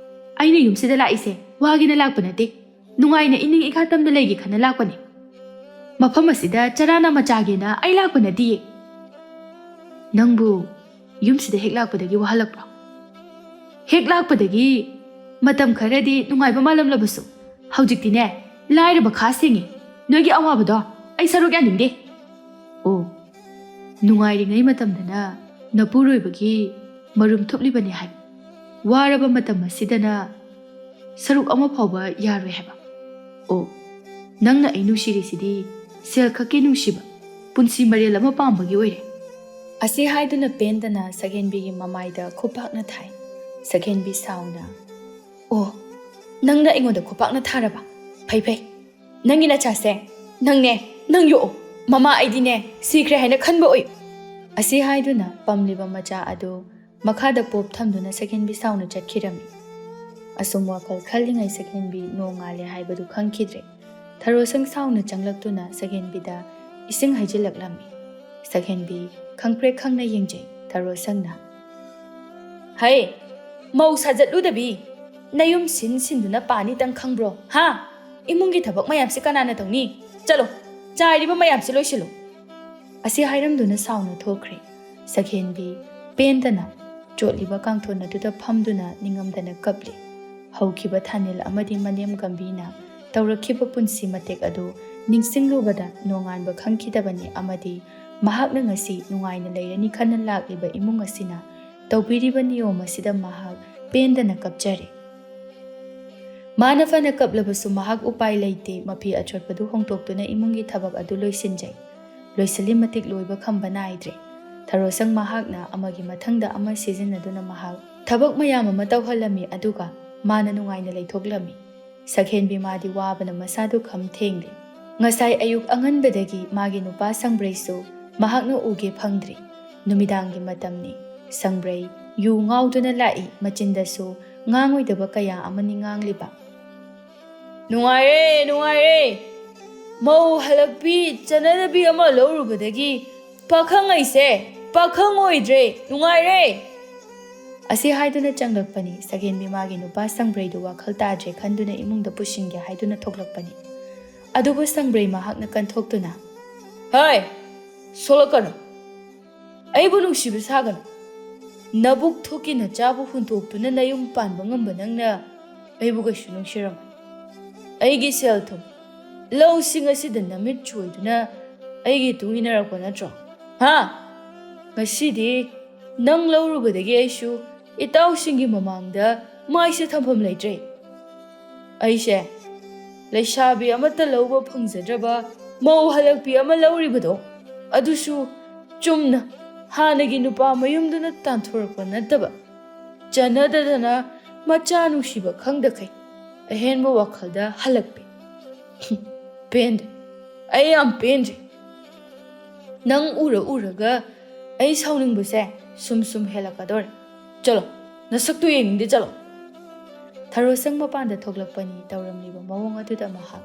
ꯑꯩꯅ ꯌꯨꯝꯁꯤꯗ ꯂꯥꯛꯏꯁꯦ ꯋꯥꯒꯦꯅ ꯂꯥꯛꯄ ꯅꯠꯇꯦ, ꯅꯨꯡꯉꯥꯏꯅ ꯏꯅꯤꯡ ꯏꯈꯥ ꯇꯝꯅ ꯂꯩꯒꯦ ꯈꯟꯅ ꯂꯥꯛꯄꯅꯦ꯫ ꯃꯐꯝ ꯑꯁꯤꯗ ꯆꯔꯥ ꯅꯥꯝꯃ ꯆꯥꯒꯦꯅ ꯑꯩ ꯂꯥꯛꯄ ꯅꯠꯇꯤꯌꯦ꯫ ꯅꯪꯕꯨ ꯌꯨꯝꯁꯤꯗ ꯍꯦꯛ ꯂꯥꯛꯄꯗꯒꯤ ꯋꯥꯍꯜꯂꯛꯄ꯭ꯔꯣ?" "ꯍꯦꯛ ꯂꯥꯛꯄꯗꯒꯤ ꯃꯇꯝ ꯈꯔꯗꯤ ꯅꯨꯡꯉꯥꯏꯕ ꯃꯥꯜꯂꯝꯂꯕꯁꯨ, ꯍꯧꯖꯤꯛꯇꯤꯅꯦ, ꯂꯥꯏꯔꯕ ꯈꯥ ꯁꯦꯡꯉꯦ꯫ ꯅꯣꯏꯒꯤ ꯑꯋꯥꯕꯗꯣ ꯑꯩ ꯁꯔꯨꯛ ꯌꯥꯅꯤꯡꯗꯦ꯫" "ꯑꯣ, ꯅꯨꯡꯉꯥꯏꯔꯤꯉꯩ ꯃꯇꯝꯗꯅ ꯅꯄꯨꯔꯣꯏꯕꯒꯤ ꯃꯔꯨꯝ ꯊꯨꯞꯂꯤꯕꯅꯤ ꯍꯥꯏ꯫ ꯋꯥꯔꯕ ꯃꯇꯝ ꯑꯁꯤꯗꯅ ꯁꯔꯨꯛ ꯑꯃ ꯐꯥꯎꯕ ꯌꯥꯔꯣꯏ ꯍꯥꯏꯕ? ꯑꯣ, ꯅꯪꯅ ꯑꯩ ꯅꯨꯡꯁꯤꯔꯤꯁꯤꯗꯤ ꯁꯦꯜ ꯈꯛꯀꯤ ꯅꯨꯡꯁꯤꯕ, ꯄꯨꯟꯁꯤ ꯃꯔꯦꯜ ꯑꯃ ꯄꯥꯝꯕꯒꯤ ꯑꯣꯏꯔꯦ꯫" ꯑꯁꯤ ꯍꯥꯏꯗꯨꯅ ꯄꯦꯟꯗꯅ ꯁꯒꯦꯟꯕꯤꯒꯤ ꯃꯃꯥꯏꯗ ꯈꯨꯄꯥꯛꯅ ꯊꯥꯏ꯫ ꯁꯒꯦꯟꯕꯤ ꯁꯥꯎꯅ, "ꯑꯣ, ꯅꯪꯅ ꯑꯩꯉꯣꯟꯗ ꯈꯨꯄꯥꯛꯅ ꯊꯥꯔꯕ? ꯐꯩ ꯐꯩ꯫ ꯅꯪꯒꯤ ꯅꯆꯥꯁꯦ ꯅꯪꯅꯦ, ꯅꯪ ꯌꯣꯛꯑꯣ꯫ ꯃꯃꯥ ꯑꯩꯗꯤꯅꯦ, ꯁꯤꯈ꯭ꯔꯦ ꯍꯥꯏꯅ ꯈꯟꯕ ꯑꯣꯏꯌꯨ꯫" ꯑꯁꯤ ꯍꯥꯏꯗꯨꯅ ꯄꯝꯂꯤꯕ ꯃꯆꯥ ꯑꯗꯨ ꯃꯈꯥꯗ ꯄꯣꯞ ꯊꯝꯗꯨꯅ ꯁꯒꯦꯟꯕꯤ ꯁꯥꯎꯅ ꯆꯠꯈꯤꯔꯝꯃꯤ꯫ ꯑꯁꯨꯝ ꯋꯥꯈꯜ ꯈꯜꯂꯤꯉꯩ ꯁꯒꯦꯟꯕꯤ ꯅꯣꯡꯉꯥꯜꯂꯦ ꯍꯥꯏꯕꯗꯨ ꯈꯪꯈꯤꯗ꯭ꯔꯦ꯫ ꯊꯔꯣꯁꯪ ꯁꯥꯎꯅ ꯆꯪꯂꯛꯇꯨꯅ ꯁꯒꯦꯟꯕꯤꯗ ꯏꯁꯤꯡ ꯍꯩꯖꯤꯜꯂꯛꯂꯝꯃꯤ꯫ ꯁꯒꯦꯟꯕꯤ ꯈꯪꯄ꯭ꯔꯦꯛ ꯈꯪꯅ ꯌꯦꯡꯖꯩ꯫ ꯊꯔꯣꯁꯪꯅ, "ꯍꯩ, ꯃꯧ ꯁꯥꯖꯠꯂꯨꯗꯕꯤ, ꯅꯌꯨꯝ ꯁꯤꯟ ꯁꯤꯟꯗꯨꯅ ꯄꯥꯅꯤꯇꯪ ꯈꯪꯕ꯭ꯔꯣ? ꯍꯥ? ꯏꯃꯨꯡꯒꯤ ꯊꯕꯛ ꯃꯌꯥꯝꯁꯤ ꯀꯅꯥꯅ ꯇꯧꯅꯤ? ꯆꯠꯂꯣ, ꯆꯥꯏꯔꯤꯕ ꯃꯌꯥꯝꯁꯤ ꯂꯣꯏꯁꯤꯜꯂꯨ꯫" ꯑꯁꯤ ꯍꯥꯏꯔꯝꯗꯨꯅ ꯁꯥꯎꯅ ꯊꯣꯛꯈ꯭ꯔꯦ꯫ ꯁꯒꯦꯟꯕꯤ ꯄꯦꯟꯗꯅ ꯆꯣꯠꯂꯤꯕ ꯀꯥꯡꯊꯣꯟ ꯑꯗꯨꯗ ꯐꯝꯗꯨꯅ ꯅꯤꯡꯉꯝꯗꯅ ꯀꯞꯂꯤ꯫ ꯍꯧꯈꯤꯕ ꯊꯥꯅꯤꯜ ꯑꯃꯗꯤ ꯃꯅꯦꯝ ꯒꯝꯚꯤꯅ ꯇꯧꯔꯛꯈꯤꯕ ꯄꯨꯟꯁꯤ ꯃꯇꯦꯛ ꯑꯗꯨ ꯅꯤꯡꯁꯤꯡꯂꯨꯕꯗ ꯅꯣꯡꯉꯥꯟꯕ ꯈꯪꯈꯤꯗꯕꯅꯤ ꯑꯃꯗꯤ ꯃꯍꯥꯛꯅ ꯉꯁꯤ ꯅꯨꯡꯉꯥꯏꯅ ꯂꯩꯔꯅꯤ ꯈꯟꯅ ꯂꯥꯛꯂꯤꯕ ꯏꯃꯨꯡ ꯑꯁꯤꯅ ꯇꯧꯕꯤꯔꯤꯕ ꯅꯤꯌꯣꯝ ꯑꯁꯤꯗ ꯃꯍꯥꯛ ꯄꯦꯟꯗꯅ ꯀꯞꯆꯔꯦ꯫ ꯃꯥꯅ ꯐꯅ ꯀꯞꯂꯕꯁꯨ ꯃꯍꯥꯛ ꯎꯄꯥꯏ ꯂꯩꯇꯦ, ꯃꯐꯤ ꯑꯆꯣꯠꯄꯗꯨ ꯍꯣꯡꯗꯣꯛꯇꯨꯅ ꯏꯃꯨꯡꯒꯤ ꯊꯕꯛ ꯑꯗꯨ ꯂꯣꯏꯁꯤꯟꯖꯩ꯫ ꯂꯣꯏꯁꯤꯜꯂꯤ ꯃꯇꯤꯛ ꯂꯣꯏꯕ ꯈꯝꯕ ꯅꯥꯏꯗ꯭ꯔꯦ꯫ ꯊꯔꯣꯁꯪ ꯃꯍꯥꯛꯅ ꯑꯃꯒꯤ ꯃꯊꯪꯗ ꯑꯃ ꯁꯤꯖꯤꯟꯅꯗꯨꯅ ꯃꯍꯥꯛ ꯊꯕꯛ ꯃꯌꯥꯝ ꯑꯃ ꯇꯧꯍꯜꯂꯝꯃꯤ, ꯑꯗꯨꯒ ꯃꯥꯅ ꯅꯨꯡꯉꯥꯏꯅ ꯂꯩꯊꯣꯛꯂꯝꯃꯤ꯫ ꯁꯛꯍꯦꯟꯕꯤ ꯃꯥꯗꯤ ꯋꯥꯕꯅ ꯃꯁꯥꯗꯨ ꯈꯝ ꯊꯦꯡꯂꯦ꯫ ꯉꯁꯥꯏ ꯑꯌꯨꯛ ꯑꯉꯟꯕꯗꯒꯤ ꯃꯥꯒꯤ ꯅꯨꯄꯥ ꯁꯪꯕ꯭ꯔꯩꯁꯨ ꯃꯍꯥꯛꯅ ꯎꯒꯦ ꯐꯪꯗ꯭ꯔꯤ꯫ ꯅꯨꯃꯤꯗꯥꯡꯒꯤ ꯃꯇꯝꯅꯤ꯫ ꯁꯪꯕ꯭ꯔꯩ ꯌꯨ ꯉꯥꯎꯗꯨꯅ ꯂꯥꯛꯏ, ꯃꯆꯤꯟꯗꯁꯨ ꯉꯥꯡꯉꯣꯏꯗꯕ ꯀꯌꯥ ꯑꯃꯅꯤ ꯉꯥꯡꯂꯤꯕ꯫ "ꯅꯨꯡꯉꯥꯏꯔꯦ, ꯅꯨꯡꯉꯥꯏꯔꯦ꯫ ꯃꯧ ꯍꯜꯂꯛꯄꯤ ꯆꯠꯅꯗꯕꯤ ꯑꯃ ꯂꯧꯔꯨꯕꯗꯒꯤ ꯄꯥꯈꯪ ꯑꯩꯁꯦ ꯄꯥꯈꯪ ꯑꯣꯏꯗ꯭ꯔꯦ, ꯅꯨꯡꯉꯥꯏꯔꯦ!" ꯑꯁꯤ ꯍꯥꯏꯗꯨꯅ ꯆꯪꯂꯛꯄꯅꯤ꯫ ꯁꯛꯍꯦꯟꯕꯤ ꯃꯥꯒꯤ ꯅꯨꯄꯥ ꯁꯪꯕ꯭ꯔꯩꯗꯨ ꯋꯥꯈꯜ ꯇꯥꯗ꯭ꯔꯦ ꯈꯟꯗꯨꯅ ꯏꯃꯨꯡꯗ ꯄꯨꯁꯤꯟꯒꯦ ꯍꯥꯏꯗꯨꯅ ꯊꯣꯛꯂꯛꯄꯅꯤ꯫ ꯑꯗꯨꯕꯨ ꯁꯪꯕ꯭ꯔꯩ ꯃꯍꯥꯛꯅ ꯀꯟꯊꯣꯛꯇꯨꯅ, "ꯍꯥꯏ, ꯁꯣꯛꯂꯛꯀꯅꯨ꯫ ꯑꯩꯕꯨ ꯅꯨꯡꯁꯤꯕ ꯁꯥꯒꯅꯨ꯫ ꯅꯕꯨꯛ ꯊꯣꯛꯀꯤ ꯅꯆꯥꯕꯨ ꯍꯨꯟꯗꯣꯛꯇꯨꯅ ꯅꯌꯨꯝ ꯄꯥꯟꯕ ꯉꯝꯕ ꯅꯪꯅ ꯑꯩꯕꯨ ꯀꯩꯁꯨ ꯅꯨꯡꯁꯤꯔꯝꯃꯣꯏ꯫ ꯑꯩꯒꯤ ꯁꯦꯜ ꯊꯨꯝ, ꯂꯧꯁꯤꯡ ꯑꯁꯤꯗ ꯅꯃꯤꯠ ꯆꯣꯏꯗꯨꯅ ꯑꯩꯒꯤ ꯇꯨꯡ ꯏꯟꯅꯔꯛꯄ ꯅꯠꯇ꯭ꯔꯣ? ꯍꯥ? ꯉꯁꯤꯗꯤ ꯅꯪ ꯂꯧꯔꯨꯕꯗꯒꯤ ꯑꯩꯁꯨ ꯏꯇꯥꯎꯁꯤꯡꯒꯤ ꯃꯃꯥꯡꯗ ꯃꯥꯏꯁꯦ ꯊꯝꯐꯝ ꯂꯩꯇ꯭ꯔꯦ꯫ ꯑꯩꯁꯦ ꯂꯩꯁꯥꯕꯤ ꯑꯃꯠꯇ ꯂꯧꯕ ꯐꯪꯖꯗ꯭ꯔꯕ ꯃꯧ ꯍꯜꯂꯛꯄꯤ ꯑꯃ ꯂꯧꯔꯤꯕꯗꯣ, ꯑꯗꯨꯁꯨ ꯆꯨꯝꯅ ꯍꯥꯟꯅꯒꯤ ꯅꯨꯄꯥ ꯃꯌꯨꯝꯗꯨꯅ ꯇꯥꯟꯊꯣꯔꯛꯄ ꯅꯠꯇꯕ, ꯆꯠꯅꯗꯗꯅ ꯃꯆꯥ ꯅꯨꯡꯁꯤꯕ ꯈꯪꯗꯈꯩ ꯑꯍꯦꯟꯕ ꯋꯥꯈꯜꯗ ꯍꯜꯂꯛꯄꯤ꯫ ꯄꯦꯟꯗꯦ꯫ ꯑꯩ ꯌꯥꯝ ꯄꯦꯟꯗ꯭ꯔꯦ꯫ ꯅꯪ ꯎꯔ ꯎꯔꯒ ꯑꯩ ꯁꯥꯎꯅꯤꯡꯕꯁꯦ ꯁꯨꯝ ꯁꯨꯝ ꯍꯦꯜꯂꯛꯀꯗꯧꯔꯦ꯫ ꯆꯠꯂꯣ, ꯅꯁꯛꯇꯨ ꯌꯦꯡꯅꯤꯡꯗꯦ, ꯆꯠꯂꯣ!" ꯊꯔꯣꯁꯪ ꯃꯄꯥꯟꯗ ꯊꯣꯛꯂꯛꯄꯅꯤ꯫ ꯇꯧꯔꯝꯂꯤꯕ ꯃꯑꯣꯡ ꯑꯗꯨꯗ ꯃꯍꯥꯛ,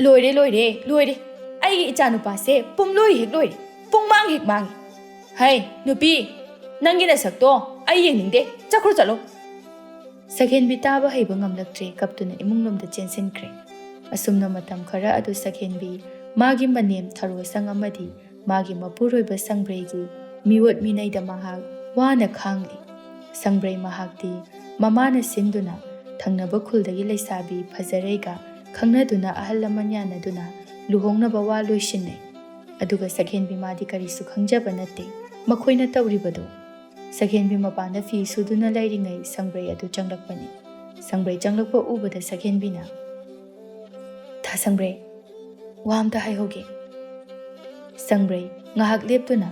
"ꯂꯣꯏꯔꯦ, ꯂꯣꯏꯔꯦ, ꯂꯣꯏꯔꯦ! ꯑꯩꯒꯤ ꯏꯆꯥꯅꯨꯄꯥꯁꯦ ꯄꯨꯝꯂꯣꯏ ꯍꯦꯛ ꯂꯣꯏꯔꯦ, ꯄꯨꯡꯃꯥꯡ ꯍꯦꯛ ꯃꯥꯡꯉꯤ꯫ ꯍꯩ, ꯅꯨꯄꯤ, ꯅꯪꯒꯤ ꯅꯁꯛꯇꯣ ꯑꯩ ꯌꯦꯡꯅꯤꯡꯗꯦ, ꯆꯠꯈ꯭ꯔꯣ, ꯆꯠꯂꯣ!" ꯁꯛꯍꯦꯟꯕꯤ ꯇꯥꯕ ꯍꯩꯕ ꯉꯝꯂꯛꯇ꯭ꯔꯦ, ꯀꯞꯇꯨꯅ ꯏꯃꯨꯡꯂꯣꯝꯗ ꯆꯦꯟꯁꯤꯟꯈ꯭ꯔꯦ꯫ ꯑꯁꯨꯝꯅ ꯃꯇꯝ ꯈꯔ ꯑꯗꯨ ꯁꯛꯍꯦꯟꯕꯤ, ꯃꯥꯒꯤ ꯃꯅꯦꯝ ꯊꯔꯣꯁꯪ ꯑꯃꯗꯤ ꯃꯥꯒꯤ ꯃꯄꯨꯔꯣꯏꯕ ꯁꯪꯕ꯭ꯔꯩꯒꯤ ꯃꯤꯑꯣꯠ ꯃꯤꯅꯩꯗ ꯃꯍꯥꯛ ꯋꯥꯅ ꯈꯥꯡꯂꯤ꯫ ꯁꯪꯕ꯭ꯔꯩ ꯃꯍꯥꯛꯇꯤ ꯃꯃꯥꯅ ꯁꯤꯟꯗꯨꯅ ꯊꯪꯅꯕ ꯈꯨꯜꯗꯒꯤ ꯂꯩꯁꯥꯕꯤ ꯐꯖꯔꯩꯒ ꯈꯪꯅꯗꯨꯅ ꯑꯍꯜ ꯂꯃꯟ ꯌꯥꯅꯗꯨꯅ ꯂꯨꯍꯣꯡꯅꯕ ꯋꯥ ꯂꯣꯏꯁꯤꯟꯅꯩ꯫ ꯑꯗꯨꯒ ꯁꯛꯍꯦꯟꯕꯤ ꯃꯥꯗꯤ ꯀꯔꯤꯁꯨ ꯈꯪꯖꯕ ꯅꯠꯇꯦ ꯃꯈꯣꯏꯅ ꯇꯧꯔꯤꯕꯗꯨ꯫ ꯁꯛꯍꯦꯟꯕꯤ ꯃꯄꯥꯟꯗ ꯐꯤ ꯁꯨꯗꯨꯅ ꯂꯩꯔꯤꯉꯩ ꯁꯪꯕ꯭ꯔꯩ ꯑꯗꯨ ꯆꯪꯂꯛꯄꯅꯤ꯫ ꯁꯪꯕ꯭ꯔꯩ ꯆꯪꯂꯛꯄ ꯎꯕꯗ ꯁꯛꯍꯦꯟꯕꯤꯅ, "ꯊꯥ ꯁꯪꯕ꯭ꯔꯩ, ꯋꯥ ꯑꯝꯇ ꯍꯥꯏꯍꯧꯒꯦ꯫" ꯁꯪꯕ꯭ꯔꯩ ꯉꯥꯏꯍꯥꯛ ꯂꯦꯞꯇꯨꯅ,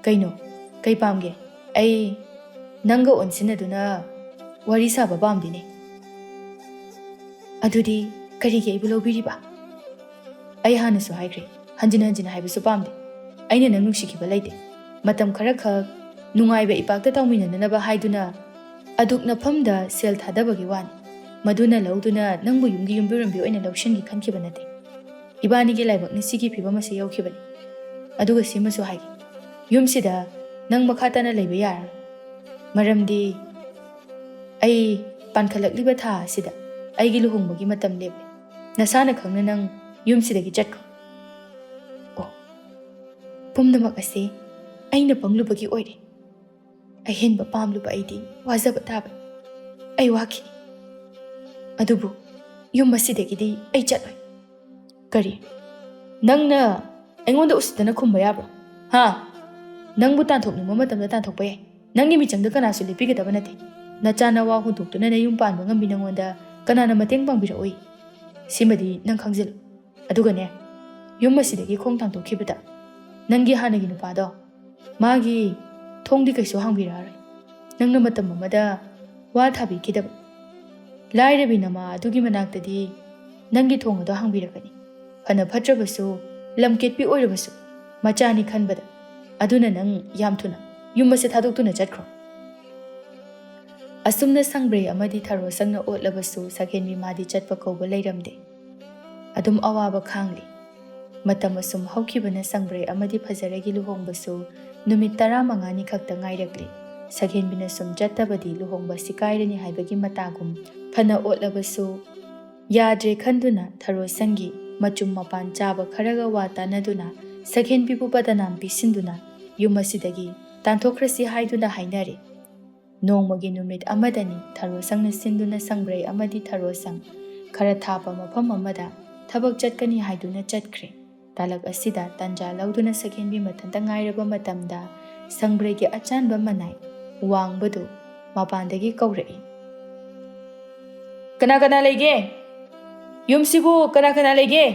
"ꯀꯩꯅꯣ? ꯀꯩ ꯄꯥꯝꯒꯦ? ꯑꯩ ꯅꯪꯒ ꯑꯣꯟꯁꯤꯟꯅꯗꯨꯅ ꯋꯥꯔꯤ ꯁꯥꯕ ꯄꯥꯝꯗꯦꯅꯦ꯫" "ꯑꯗꯨꯗꯤ ꯀꯔꯤꯒꯤ ꯑꯩꯕꯨ ꯂꯧꯕꯤꯔꯤꯕ?" "ꯑꯩ ꯍꯥꯟꯅꯁꯨ ꯍꯥꯏꯈ꯭ꯔꯦ, ꯍꯟꯖꯤꯟ ꯍꯟꯖꯤꯟ ꯍꯥꯏꯕꯁꯨ ꯄꯥꯝꯗꯦ꯫ ꯑꯩꯅ ꯅꯪ ꯅꯨꯡꯁꯤꯈꯤꯕ ꯂꯩꯇꯦ꯫ ꯃꯇꯝ ꯈꯔꯈꯛ ꯅꯨꯡꯉꯥꯏꯕ ꯏꯄꯥꯛꯇ ꯇꯧꯃꯤꯟꯅꯅꯅꯕ ꯍꯥꯏꯗꯨꯅ ꯑꯗꯨꯛ ꯅꯐꯝꯗ ꯁꯦꯜ ꯊꯥꯗꯕꯒꯤ ꯋꯥꯅꯤ꯫ ꯃꯗꯨꯅ ꯂꯧꯗꯨꯅ ꯅꯪꯕꯨ ꯌꯨꯝꯒꯤ ꯌꯨꯝꯕꯨꯔꯦꯝꯕꯤ ꯑꯣꯏꯅ ꯂꯧꯁꯤꯟꯒꯦ ꯈꯟꯈꯤꯕ ꯅꯠꯇꯦ꯫ ꯏꯕꯥꯅꯤꯒꯤ ꯂꯥꯏꯕꯛꯅ ꯁꯤꯒꯤ ꯐꯤꯕꯝ ꯑꯁꯤ ꯌꯧꯈꯤꯕꯅꯤ꯫ ꯑꯗꯨꯒ ꯁꯤꯃꯁꯨ ꯍꯥꯏꯒꯦ, ꯌꯨꯝꯁꯤꯗ ꯅꯪ ꯃꯈꯥ ꯇꯥꯅ ꯂꯩꯕ ꯌꯥꯔꯔꯣꯏ꯫ ꯃꯔꯝꯗꯤ ꯑꯩ ꯄꯥꯟꯈꯠꯂꯛꯂꯤꯕ ꯊꯥ ꯑꯁꯤꯗ ꯑꯩꯒꯤ ꯂꯨꯍꯣꯡꯕꯒꯤ ꯃꯇꯝ ꯂꯦꯞꯂꯦ꯫ ꯅꯁꯥꯅ ꯈꯪꯅ ꯅꯪ ꯌꯨꯝꯁꯤꯗꯒꯤ ꯆꯠꯈ꯭ꯔꯣ꯫" "ꯑꯣ, ꯄꯨꯝꯅꯃꯛ ꯑꯁꯤ ꯑꯩꯅ ꯄꯪꯂꯨꯕꯒꯤ ꯑꯣꯏꯔꯦ꯫ ꯑꯍꯦꯟꯕ ꯄꯥꯝꯂꯨꯕ ꯑꯩꯗꯤ ꯋꯥꯖꯕ ꯇꯥꯕꯅꯤ꯫ ꯑꯩ ꯋꯥꯈꯤꯅꯤ꯫ ꯑꯗꯨꯕꯨ ꯌꯨꯝ ꯑꯁꯤꯗꯒꯤꯗꯤ ꯑꯩ ꯆꯠꯂꯣꯏ꯫" "ꯀꯔꯤ? ꯅꯪꯅ ꯑꯩꯉꯣꯟꯗ ꯎꯁꯤꯠꯇꯅ ꯈꯨꯝꯕ ꯌꯥꯕ꯭ꯔꯣ? ꯍꯥ? ꯅꯪꯕꯨ ꯇꯥꯟꯊꯣꯛꯅꯤꯡꯕ ꯃꯇꯝꯗ ꯇꯥꯟꯊꯣꯛꯄ ꯌꯥꯏ꯫ ꯅꯪꯒꯤ ꯃꯤꯆꯪꯗ ꯀꯅꯥꯁꯨ ꯂꯦꯞꯄꯤꯒꯗꯕ ꯅꯠꯇꯦ꯫ ꯅꯆꯥ ꯅꯋꯥ ꯍꯨꯟꯗꯣꯛꯇꯨꯅ ꯅꯌꯨꯝ ꯄꯥꯟꯕ ꯉꯝꯕꯤ ꯅꯪꯉꯣꯟꯗ ꯀꯅꯥꯅ ꯃꯇꯦꯡ ꯄꯥꯡꯕꯤꯔꯛꯑꯣꯏ? ꯁꯤꯃꯗꯤ ꯅꯪ ꯈꯪꯖꯤꯜꯂꯨ꯫ ꯑꯗꯨꯒꯅꯦ, ꯌꯨꯝ ꯑꯁꯤꯗꯒꯤ ꯈꯣꯡ ꯊꯥꯡꯗꯣꯛꯈꯤꯕꯗ ꯅꯪꯒꯤ ꯍꯥꯟꯅꯒꯤ ꯅꯨꯄꯥꯗꯣ ꯃꯥꯒꯤ ꯊꯣꯡꯗꯤ ꯀꯩꯁꯨ ꯍꯥꯡꯕꯤꯔꯛꯑꯔꯣꯏ꯫ ꯅꯪꯅ ꯃꯇꯝ ꯑꯃꯗ ꯋꯥ ꯊꯥꯕꯤꯈꯤꯗꯕ ꯂꯥꯏꯔꯕꯤ ꯅꯃꯥ ꯑꯗꯨꯒꯤ ꯃꯅꯥꯛꯇꯗꯤ ꯅꯪꯒꯤ ꯊꯣꯡ ꯑꯗꯣ ꯍꯥꯡꯕꯤꯔꯛꯀꯅꯤ꯫ ꯐꯅ ꯐꯠꯇ꯭ꯔꯕꯁꯨ, ꯂꯝꯀꯦꯠꯄꯤ ꯑꯣꯏꯔꯕꯁꯨ, ꯃꯆꯥꯅꯤ ꯈꯟꯕꯗ꯫ ꯑꯗꯨꯅ ꯅꯪ ꯌꯥꯝ ꯊꯨꯅ ꯌꯨꯝ ꯑꯁꯤ ꯊꯥꯗꯣꯛꯇꯨꯅ ꯆꯠꯈ꯭ꯔꯣ꯫" ꯑꯁꯨꯝꯅ ꯁꯪꯕ꯭ꯔꯩ ꯑꯃꯗꯤ ꯊꯔꯣ ꯁꯪꯅ ꯑꯣꯠꯂꯕꯁꯨ ꯁꯛꯍꯦꯟꯕꯤ ꯃꯥꯗꯤ ꯆꯠꯄ ꯀꯧꯕ ꯂꯩꯔꯝꯗꯦ꯫ ꯑꯗꯨꯝ ꯑꯋꯥꯕ ꯈꯥꯡꯂꯤ꯫ ꯃꯇꯝ ꯑꯁꯨꯝ ꯍꯧꯈꯤꯕꯅ ꯁꯪꯕ꯭ꯔꯩ ꯑꯃꯗꯤ ꯐꯖꯔꯩꯒꯤ ꯂꯨꯍꯣꯡꯕꯁꯨ ꯅꯨꯃꯤꯠ ꯇꯔꯥꯃꯉꯥꯅꯤ ꯈꯛꯇ ꯉꯥꯏꯔꯛꯂꯤ꯫ ꯁꯛꯍꯦꯟꯕꯤꯅ ꯁꯨꯝ ꯆꯠꯇꯕꯗꯤ ꯂꯨꯍꯣꯡꯕ ꯁꯤꯀꯥꯏꯔꯅꯤ ꯍꯥꯏꯕꯒꯤ ꯃꯇꯥꯒꯨꯝ꯫ ꯐꯅ ꯑꯣꯠꯂꯕꯁꯨ ꯌꯥꯗ꯭ꯔꯦ ꯈꯟꯗꯨꯅ ꯊꯔꯣ ꯁꯪꯒꯤ ꯃꯆꯨꯝ ꯃꯄꯥꯟ ꯆꯥꯕ ꯈꯔꯒ ꯋꯥ ꯇꯥꯅꯗꯨꯅ ꯁꯛꯍꯦꯟꯕꯤꯕꯨ ꯕꯗꯅꯥꯝ ꯄꯤꯁꯤꯟꯗꯨꯅ ꯌꯨꯝ ꯑꯁꯤꯗꯒꯤ ꯇꯥꯟꯊꯣꯛꯈ꯭ꯔꯁꯤ ꯍꯥꯏꯗꯨꯅ ꯍꯥꯏꯅꯔꯦ꯫ ꯅꯣꯡꯃꯒꯤ ꯅꯨꯃꯤꯠ ꯑꯃꯗꯅꯤ ꯊꯔꯣꯁꯪꯅ ꯁꯤꯟꯗꯨꯅ ꯁꯪꯕ꯭ꯔꯩ ꯑꯃꯗꯤ ꯊꯔꯣꯁꯪ ꯈꯔ ꯊꯥꯞꯄ ꯃꯐꯝ ꯑꯃꯗ ꯊꯕꯛ ꯆꯠꯀꯅꯤ ꯍꯥꯏꯗꯨꯅ ꯆꯠꯈ꯭ꯔꯦ꯫ ꯇꯥꯂꯛ ꯑꯁꯤꯗ ꯇꯟꯖꯥ ꯂꯧꯗꯨꯅ ꯁꯛꯍꯦꯟꯕꯤ ꯃꯊꯟꯇ ꯉꯥꯏꯔꯕ ꯃꯇꯝꯗ ꯁꯪꯕ꯭ꯔꯩꯒꯤ ꯑꯆꯥꯟꯕ ꯃꯅꯥꯏ ꯋꯥꯡꯕꯗꯨ ꯃꯄꯥꯟꯗꯒꯤ ꯀꯧꯔꯛꯏ꯫ "ꯀꯅꯥ ꯀꯅꯥ ꯂꯩꯒꯦ? ꯌꯨꯝꯁꯤꯕꯨ ꯀꯅꯥ ꯀꯅꯥ ꯂꯩꯒꯦ?"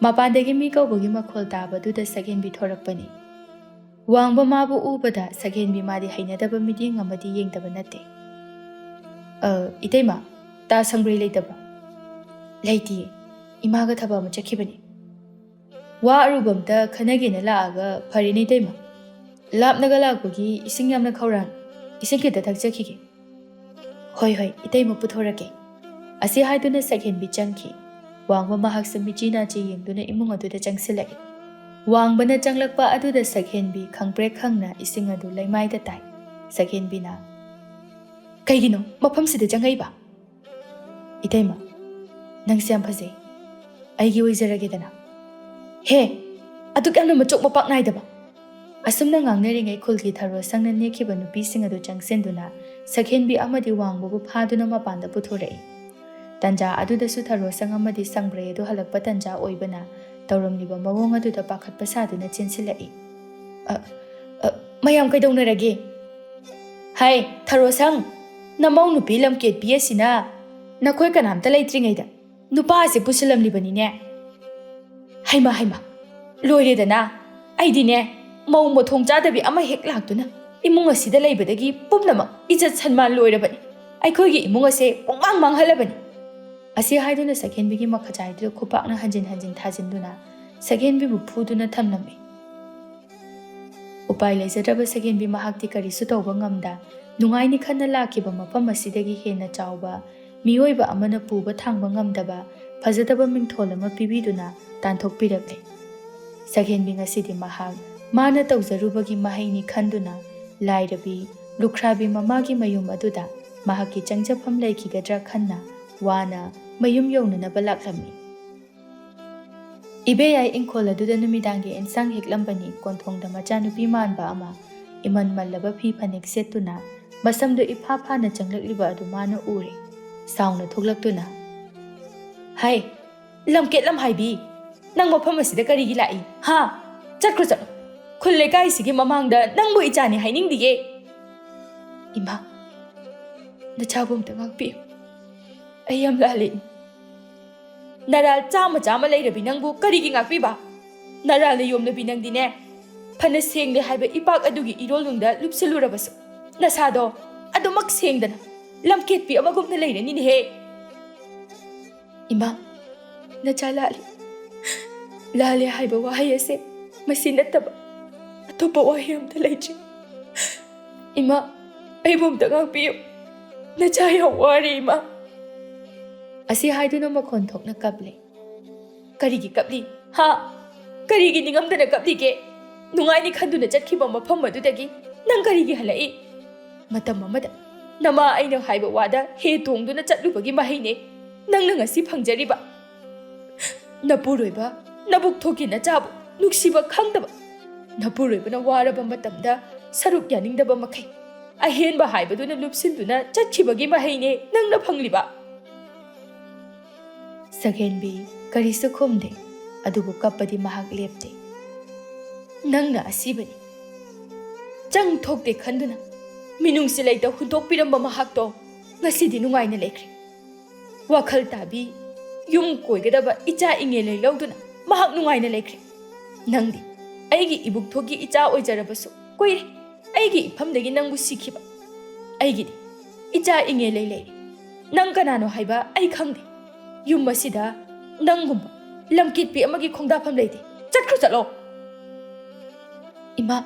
ꯃꯄꯥꯟꯗꯒꯤ ꯃꯤ ꯀꯧꯕꯒꯤ ꯃꯈꯣꯜ ꯇꯥꯕꯗꯨꯗ ꯁꯛꯍꯦꯟꯕꯤ ꯊꯣꯔꯛꯄꯅꯤ꯫ ꯋꯥꯡꯕ ꯃꯥꯕꯨ ꯎꯕꯗ ꯁꯛꯍꯦꯟꯕꯤ ꯃꯥꯗꯤ ꯍꯩꯅꯗꯕ ꯃꯤꯠꯌꯦꯡ ꯑꯃꯗꯤ ꯌꯦꯡꯗꯕ ꯅꯠꯇꯦ꯫ "ꯑ, ꯏꯇꯩꯃ, ꯇꯥ ꯁꯪꯕ꯭ꯔꯩ ꯂꯩꯇꯕ꯭ꯔꯣ?" "ꯂꯩꯇꯤꯌꯦ, ꯏꯃꯥꯒ ꯊꯕꯛ ꯑꯃ ꯆꯠꯈꯤꯕꯅꯤ꯫" "ꯋꯥ ꯑꯔꯨꯕ ꯑꯝꯇ ꯈꯟꯅꯒꯦꯅ ꯂꯥꯛꯑꯒ ꯐꯔꯦꯅꯦ ꯏꯇꯩꯃ꯫ ꯂꯥꯞꯅꯒ ꯂꯥꯛꯄꯒꯤ ꯏꯁꯤꯡ ꯌꯥꯝꯅ ꯈꯧꯔꯥꯡ, ꯏꯁꯤꯡ ꯈꯤꯇ ꯊꯛꯆꯈꯤꯒꯦ꯫" "ꯍꯣꯏ ꯍꯣꯏ, ꯏꯇꯩꯃ ꯄꯨꯊꯣꯔꯛꯀꯦ꯫" ꯑꯁꯤ ꯍꯥꯏꯗꯨꯅ ꯁꯛꯍꯦꯟꯕꯤ ꯆꯪꯈꯤ꯫ ꯋꯥꯡꯕ ꯃꯍꯥꯛꯁꯨ ꯃꯤꯆꯤ ꯅꯥꯆꯤ ꯌꯦꯡꯗꯨꯅ ꯏꯃꯨꯡ ꯑꯗꯨꯗ ꯆꯪꯁꯤꯜꯂꯛꯏ꯫ ꯋꯥꯡꯕꯅ ꯆꯪꯂꯛꯄ ꯑꯗꯨꯗ ꯁꯛꯍꯦꯟꯕꯤ ꯈꯪꯄ꯭ꯔꯦꯛ ꯈꯪꯅ ꯏꯁꯤꯡ ꯑꯗꯨ ꯂꯩꯃꯥꯏꯗ ꯇꯥꯏ꯫ ꯁꯛꯍꯦꯟꯕꯤꯅ, "ꯀꯩꯒꯤꯅꯣ ꯃꯐꯝꯁꯤꯗ ꯆꯪꯉꯛꯏꯕ?" "ꯏꯇꯩꯃ, ꯅꯪꯁꯦ ꯌꯥꯝ ꯐꯖꯩ, ꯑꯩꯒꯤ ꯑꯣꯏꯖꯔꯒꯦꯗꯅ꯫" "ꯍꯦ, ꯑꯗꯨꯛ ꯌꯥꯝꯅ ꯃꯆꯣꯛ ꯃꯄꯥꯛ ꯅꯥꯏꯗꯕ!" ꯑꯁꯨꯝꯅ ꯉꯥꯡꯅꯔꯤꯉꯩ ꯈꯨꯜꯒꯤ ꯊꯔꯣ ꯁꯪꯅ ꯅꯦꯛꯈꯤꯕ ꯅꯨꯄꯤꯁꯤꯡ ꯑꯗꯨ ꯆꯪꯁꯤꯟꯗꯨꯅ ꯁꯛꯍꯦꯟꯕꯤ ꯑꯃꯗꯤ ꯋꯥꯡꯕꯕꯨ ꯐꯥꯗꯨꯅ ꯃꯄꯥꯟꯗ ꯄꯨꯊꯣꯔꯛꯏ꯫ ꯇꯟꯖꯥ ꯑꯗꯨꯗꯁꯨ ꯊꯔꯣ ꯁꯪ ꯑꯃꯗꯤ ꯁꯪꯕ꯭ꯔꯩ ꯑꯗꯨ ꯍꯜꯂꯛꯄ ꯇꯟꯖꯥ ꯑꯣꯏꯕꯅ ꯇꯧꯔꯝꯂꯤꯕ ꯃꯑꯣꯡ ꯑꯗꯨꯗ ꯄꯥꯈꯠꯄ ꯁꯥꯗꯨꯅ ꯆꯦꯟꯁꯤꯜꯂꯛꯏ꯫ "ꯑ, ꯑ, ꯃꯌꯥꯝ ꯀꯩꯗꯧꯅꯔꯒꯦ?" "ꯍꯥꯏ, ꯊꯔꯣ ꯁꯪ, ꯅꯃꯧ ꯅꯨꯄꯤ ꯂꯝꯀꯦꯠꯄꯤ ꯑꯁꯤꯅ ꯅꯈꯣꯏ ꯀꯅꯥꯝꯇ ꯂꯩꯇ꯭ꯔꯤꯉꯩꯗ ꯅꯨꯄꯥ ꯑꯁꯤ ꯄꯨꯁꯤꯜꯂꯝꯂꯤꯕꯅꯤꯅꯦ꯫ ꯍꯩꯃ, ꯍꯩꯃ, ꯂꯣꯏꯔꯦꯗꯅ! ꯑꯩꯗꯤꯅꯦ, ꯃꯧ ꯃꯊꯣꯡ ꯆꯥꯗꯕꯤ ꯑꯃ ꯍꯦꯛ ꯂꯥꯛꯇꯨꯅ ꯏꯃꯨꯡ ꯑꯁꯤꯗ ꯂꯩꯕꯗꯒꯤ ꯄꯨꯝꯅꯃꯛ ꯏꯖꯠ ꯁꯟꯃꯥꯟ ꯂꯣꯏꯔꯕꯅꯤ꯫ ꯑꯩꯈꯣꯏꯒꯤ ꯏꯃꯨꯡ ꯑꯁꯦ ꯄꯨꯡꯃꯥꯡ ꯃꯥꯡꯍꯜꯂꯕꯅꯤ꯫" ꯑꯁꯤ ꯍꯥꯏꯗꯨꯅ ꯁꯛꯍꯦꯟꯕꯤꯒꯤ ꯃꯈꯖꯥꯏꯗꯨꯗ ꯈꯨꯄꯥꯛꯅ ꯍꯟꯖꯤꯟ ꯍꯟꯖꯤꯟ ꯊꯥꯖꯤꯟꯗꯨꯅ ꯁꯛꯍꯦꯟꯕꯤꯕꯨ ꯐꯨꯗꯨꯅ ꯊꯝꯂꯝꯃꯤ꯫ ꯎꯄꯥꯏ ꯂꯩꯖꯗ꯭ꯔꯕ ꯁꯛꯍꯦꯟꯕꯤ ꯃꯍꯥꯛꯇꯤ ꯀꯔꯤꯁꯨ ꯇꯧꯕ ꯉꯝꯗ, ꯅꯨꯡꯉꯥꯏꯅꯤ ꯈꯟꯅ ꯂꯥꯛꯈꯤꯕ ꯃꯐꯝ ꯑꯁꯤꯗꯒꯤ ꯍꯦꯟꯅ ꯆꯥꯎꯕ, ꯃꯤꯑꯣꯏꯕ ꯑꯃꯅ ꯄꯨꯕ ꯊꯥꯡꯕ ꯉꯝꯗꯕ ꯐꯖꯗꯕ ꯃꯤꯡꯊꯣꯜ ꯑꯃ ꯄꯤꯕꯤꯗꯨꯅ ꯇꯥꯟꯊꯣꯛꯄꯤꯔꯛꯂꯦ꯫ ꯁꯛꯍꯦꯟꯕꯤ ꯉꯁꯤꯗꯤ ꯃꯍꯥꯛ ꯃꯥꯅ ꯇꯧꯖꯔꯨꯕꯒꯤ ꯃꯍꯩꯅꯤ ꯈꯟꯗꯨꯅ ꯂꯥꯏꯔꯕꯤ, ꯂꯨꯈ꯭ꯔꯥꯕꯤ ꯃꯃꯥꯒꯤ ꯃꯌꯨꯝ ꯑꯗꯨꯗ ꯃꯍꯥꯛꯀꯤ ꯆꯪꯖꯐꯝ ꯂꯩꯈꯤꯒꯗ꯭ꯔꯥ ꯈꯟꯅ ꯋꯥꯅ ꯃꯌꯨꯝ ꯌꯧꯅꯅꯕ ꯂꯥꯛꯂꯝꯃꯤ꯫ ꯏꯕꯦꯌꯥꯏ ꯏꯪꯈꯣꯜ ꯑꯗꯨꯗ ꯅꯨꯃꯤꯗꯥꯡꯒꯤ ꯑꯦꯟꯁꯥꯡ ꯍꯦꯛꯂꯝꯕꯅꯤ꯫ ꯀꯣꯟꯊꯣꯡꯗ ꯃꯆꯥꯅꯨꯄꯤ ꯃꯥꯟꯕ ꯑꯃ ꯏꯃꯟ ꯃꯜꯂꯕ ꯐꯤ ꯐꯅꯦꯛ ꯁꯦꯠꯇꯨꯅ ꯃꯁꯝꯗꯨ ꯏꯐꯥ ꯐꯥꯅ ꯆꯪꯂꯛꯂꯤꯕ ꯑꯗꯨ ꯃꯥꯅ ꯎꯔꯦ꯫ ꯁꯥꯎꯅ ꯊꯣꯛꯂꯛꯇꯨꯅ, "ꯍꯥꯏ, ꯂꯝꯀꯦꯠ ꯂꯝꯍꯥꯏꯕꯤ, ꯅꯪ ꯃꯐꯝ ꯑꯁꯤꯗ ꯀꯔꯤꯒꯤ ꯂꯥꯛꯏ? ꯍꯥ? ꯆꯠꯈ꯭ꯔꯣ, ꯆꯠꯂꯣ꯫ ꯈꯨꯜ ꯂꯩꯀꯥꯏꯁꯤꯒꯤ ꯃꯃꯥꯡꯗ ꯅꯪꯕꯨ ꯏꯆꯥꯅꯤ ꯍꯥꯏꯅꯤꯡꯗꯤꯌꯦ꯫" "ꯏꯃꯥ, ꯅꯆꯥꯕꯨ ꯑꯝꯇ ꯉꯥꯛꯄꯤꯌꯨ꯫ ꯑꯩ ꯌꯥꯝ ꯂꯥꯜꯂꯦ꯫ ꯅꯔꯥꯜ ꯆꯥꯝꯃ ꯆꯥꯝꯃ ꯂꯩꯔꯕꯤ ꯅꯪꯕꯨ ꯀꯔꯤꯒꯤ ꯉꯥꯛꯄꯤꯕ? ꯅꯔꯥꯜꯅ ꯌꯣꯝꯂꯕꯤ ꯅꯪꯗꯤꯅꯦ, ꯐꯅ ꯁꯦꯡꯂꯦ ꯍꯥꯏꯕ ꯏꯄꯥꯛ ꯑꯗꯨꯒꯤ ꯏꯔꯣꯜꯅꯨꯡꯗ ꯂꯨꯞꯁꯤꯜꯂꯨꯔꯕꯁꯨ, ꯅꯁꯥꯗꯣ ꯑꯗꯨꯃꯛ ꯁꯦꯡꯗꯅ ꯂꯝꯀꯦꯠꯄꯤ ꯑꯃꯒꯨꯝꯅ ꯂꯩꯔꯅꯤꯅꯦꯍꯦ꯫" "ꯏꯃꯥ, ꯅꯆꯥ ꯂꯥꯜꯂꯦ꯫ ꯂꯥꯜꯂꯦ ꯍꯥꯏꯕ ꯋꯥꯍꯩ ꯑꯁꯦ ꯃꯁꯤ ꯅꯠꯇꯕ ꯑꯇꯣꯞꯄ ꯋꯥꯍꯩ ꯑꯝꯇ ꯂꯩꯇ꯭ꯔꯦ꯫ ꯏꯃꯥ, ꯑꯩꯕꯨ ꯑꯝꯇ ꯉꯥꯛꯄꯤꯌꯨ꯫ ꯅꯆꯥ ꯌꯥꯝ ꯋꯥꯔꯦ, ꯏꯃꯥ꯫" ꯑꯁꯤ ꯍꯥꯏꯗꯨꯅ ꯃꯈꯣꯟ ꯊꯣꯛꯅ ꯀꯞꯂꯦ꯫ "ꯀꯔꯤꯒꯤ ꯀꯞꯂꯤ? ꯍꯥ? ꯀꯔꯤꯒꯤ ꯅꯤꯡꯉꯝꯗꯅ ꯀꯞꯂꯤꯒꯦ? ꯅꯨꯡꯉꯥꯏꯅꯤ ꯈꯟꯗꯨꯅ ꯆꯠꯈꯤꯕ ꯃꯐꯝ ꯑꯗꯨꯗꯒꯤ ꯅꯪ ꯀꯔꯤꯒꯤ ꯍꯜꯂꯛꯏ? ꯃꯇꯝ ꯑꯃꯗ ꯅꯃꯥ ꯑꯩꯅ ꯍꯥꯏꯕ ꯋꯥꯗ ꯍꯦ ꯇꯣꯡꯗꯨꯅ ꯆꯠꯂꯨꯕꯒꯤ ꯃꯍꯩꯅꯦ ꯅꯪꯅ ꯉꯁꯤ ꯐꯪꯖꯔꯤꯕ꯫ ꯅꯄꯨꯔꯣꯏꯕ, ꯅꯕꯨꯛ ꯊꯣꯛꯀꯤ ꯅꯆꯥꯕꯨ ꯅꯨꯡꯁꯤꯕ ꯈꯪꯗꯕ, ꯅꯄꯨꯔꯣꯏꯕꯅ ꯋꯥꯔꯕ ꯃꯇꯝꯗ ꯁꯔꯨꯛ ꯌꯥꯅꯤꯡꯗꯕ ꯃꯈꯩ ꯑꯍꯦꯟꯕ ꯍꯥꯏꯕꯗꯨꯅ ꯂꯨꯞꯁꯤꯟꯗꯨꯅ ꯆꯠꯈꯤꯕꯒꯤ ꯃꯍꯩꯅꯦ ꯅꯪꯅ ꯐꯪꯂꯤꯕ꯫" ꯁꯒꯦꯟꯕꯤ ꯀꯔꯤꯁꯨ ꯈꯨꯝꯗꯦ, ꯑꯗꯨꯕꯨ ꯀꯞꯄꯗꯤ ꯃꯍꯥꯛ ꯂꯦꯞꯇꯦ꯫ "ꯅꯪꯅ ꯑꯁꯤꯕꯅꯤ꯫ ꯆꯪ ꯊꯣꯛꯇꯦ ꯈꯟꯗꯨꯅ ꯃꯤꯅꯨꯡꯁꯤ ꯂꯩꯇ ꯍꯨꯟꯗꯣꯛꯄꯤꯔꯝꯕ ꯃꯍꯥꯛꯇꯣ ꯉꯁꯤꯗꯤ ꯅꯨꯡꯉꯥꯏꯅ ꯂꯩꯈ꯭ꯔꯦ꯫ ꯋꯥꯈꯜ ꯇꯥꯕꯤ, ꯌꯨꯝ ꯀꯣꯏꯒꯗꯕ ꯏꯆꯥ ꯏꯉꯦꯜ ꯂꯩ ꯂꯧꯗꯨꯅ ꯃꯍꯥꯛ ꯅꯨꯡꯉꯥꯏꯅ ꯂꯩꯈ꯭ꯔꯦ꯫ ꯅꯪꯗꯤ ꯑꯩꯒꯤ ꯏꯕꯨꯛ ꯊꯣꯛꯀꯤ ꯏꯆꯥ ꯑꯣꯏꯖꯔꯕꯁꯨ ꯀꯨꯏꯔꯦ ꯑꯩꯒꯤ ꯏꯐꯝꯗꯒꯤ ꯅꯪꯕꯨ ꯁꯤꯈꯤꯕ꯫ ꯑꯩꯒꯤꯗꯤ ꯏꯆꯥ ꯏꯉꯦꯜ ꯂꯩ ꯂꯩꯔꯦ꯫ ꯅꯪ ꯀꯅꯥꯅꯣ ꯍꯥꯏꯕ ꯑꯩ ꯈꯪꯗꯦ꯫ ꯌꯨꯝ ꯑꯁꯤꯗ ꯅꯪꯒꯨꯝꯕ ꯂꯝꯀꯦꯠꯄꯤ ꯑꯃꯒꯤ ꯈꯣꯡꯗꯥꯐꯝ ꯂꯩꯇꯦ꯫ ꯆꯠꯈ꯭ꯔꯣ, ꯆꯠꯂꯣ꯫" "ꯏꯃꯥ,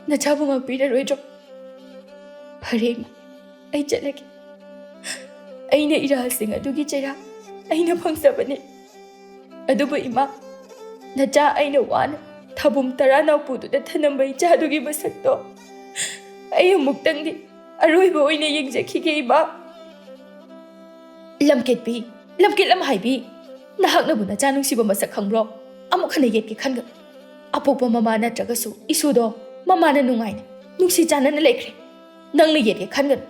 ꯅꯆꯥꯕꯨ ꯉꯥꯛꯄꯤꯔꯔꯣꯏꯗ꯭ꯔꯣ? ꯐꯔꯦ ꯏꯃꯥ, ꯑꯩ ꯆꯠꯂꯒꯦ꯫ ꯑꯩꯅ ꯏꯔꯥꯜꯁꯤꯡ ꯑꯗꯨꯒꯤ ꯆꯩꯔꯥꯛ ꯑꯩꯅ ꯐꯪꯖꯕꯅꯤ꯫ ꯑꯗꯨꯕꯨ ꯏꯃꯥ, ꯅꯆꯥ ꯑꯩꯅ ꯋꯥꯅ ꯊꯥꯕꯨꯝ ꯇꯔꯥ ꯅꯥꯎꯄꯨꯗꯨꯗ ꯊꯅꯝꯕ ꯏꯆꯥꯗꯨꯒꯤ ꯃꯁꯛꯇꯣ ꯑꯩ ꯑꯃꯨꯛꯇꯪꯗꯤ ꯑꯔꯣꯏꯕ ꯑꯣꯏꯅ ꯌꯦꯡꯖꯈꯤꯒꯦ ꯏꯃꯥ꯫" "ꯂꯝꯀꯦꯠꯄꯤ, ꯂꯝꯀꯦꯠ ꯂꯝꯍꯥꯏꯕꯤ, ꯅꯍꯥꯛꯅꯕꯨ ꯅꯆꯥ ꯅꯨꯡꯁꯤꯕ ꯃꯁꯛ ꯈꯪꯕ꯭ꯔꯣ? ꯑꯃꯨꯛ ꯍꯟꯅ ꯌꯦꯠꯀꯦ ꯈꯟꯒꯅꯨ꯫ ꯑꯄꯣꯛꯄ ꯃꯃꯥ ꯅꯠꯇ꯭ꯔꯒꯁꯨ ꯏꯁꯨꯗꯣ ꯃꯃꯥꯅ ꯅꯨꯡꯉꯥꯏꯅ, ꯅꯨꯡꯁꯤ ꯆꯥꯟꯅꯅ ꯂꯩꯈ꯭ꯔꯦ꯫ ꯅꯪꯅ ꯌꯦꯠꯀꯦ ꯈꯟꯒꯅꯨ꯫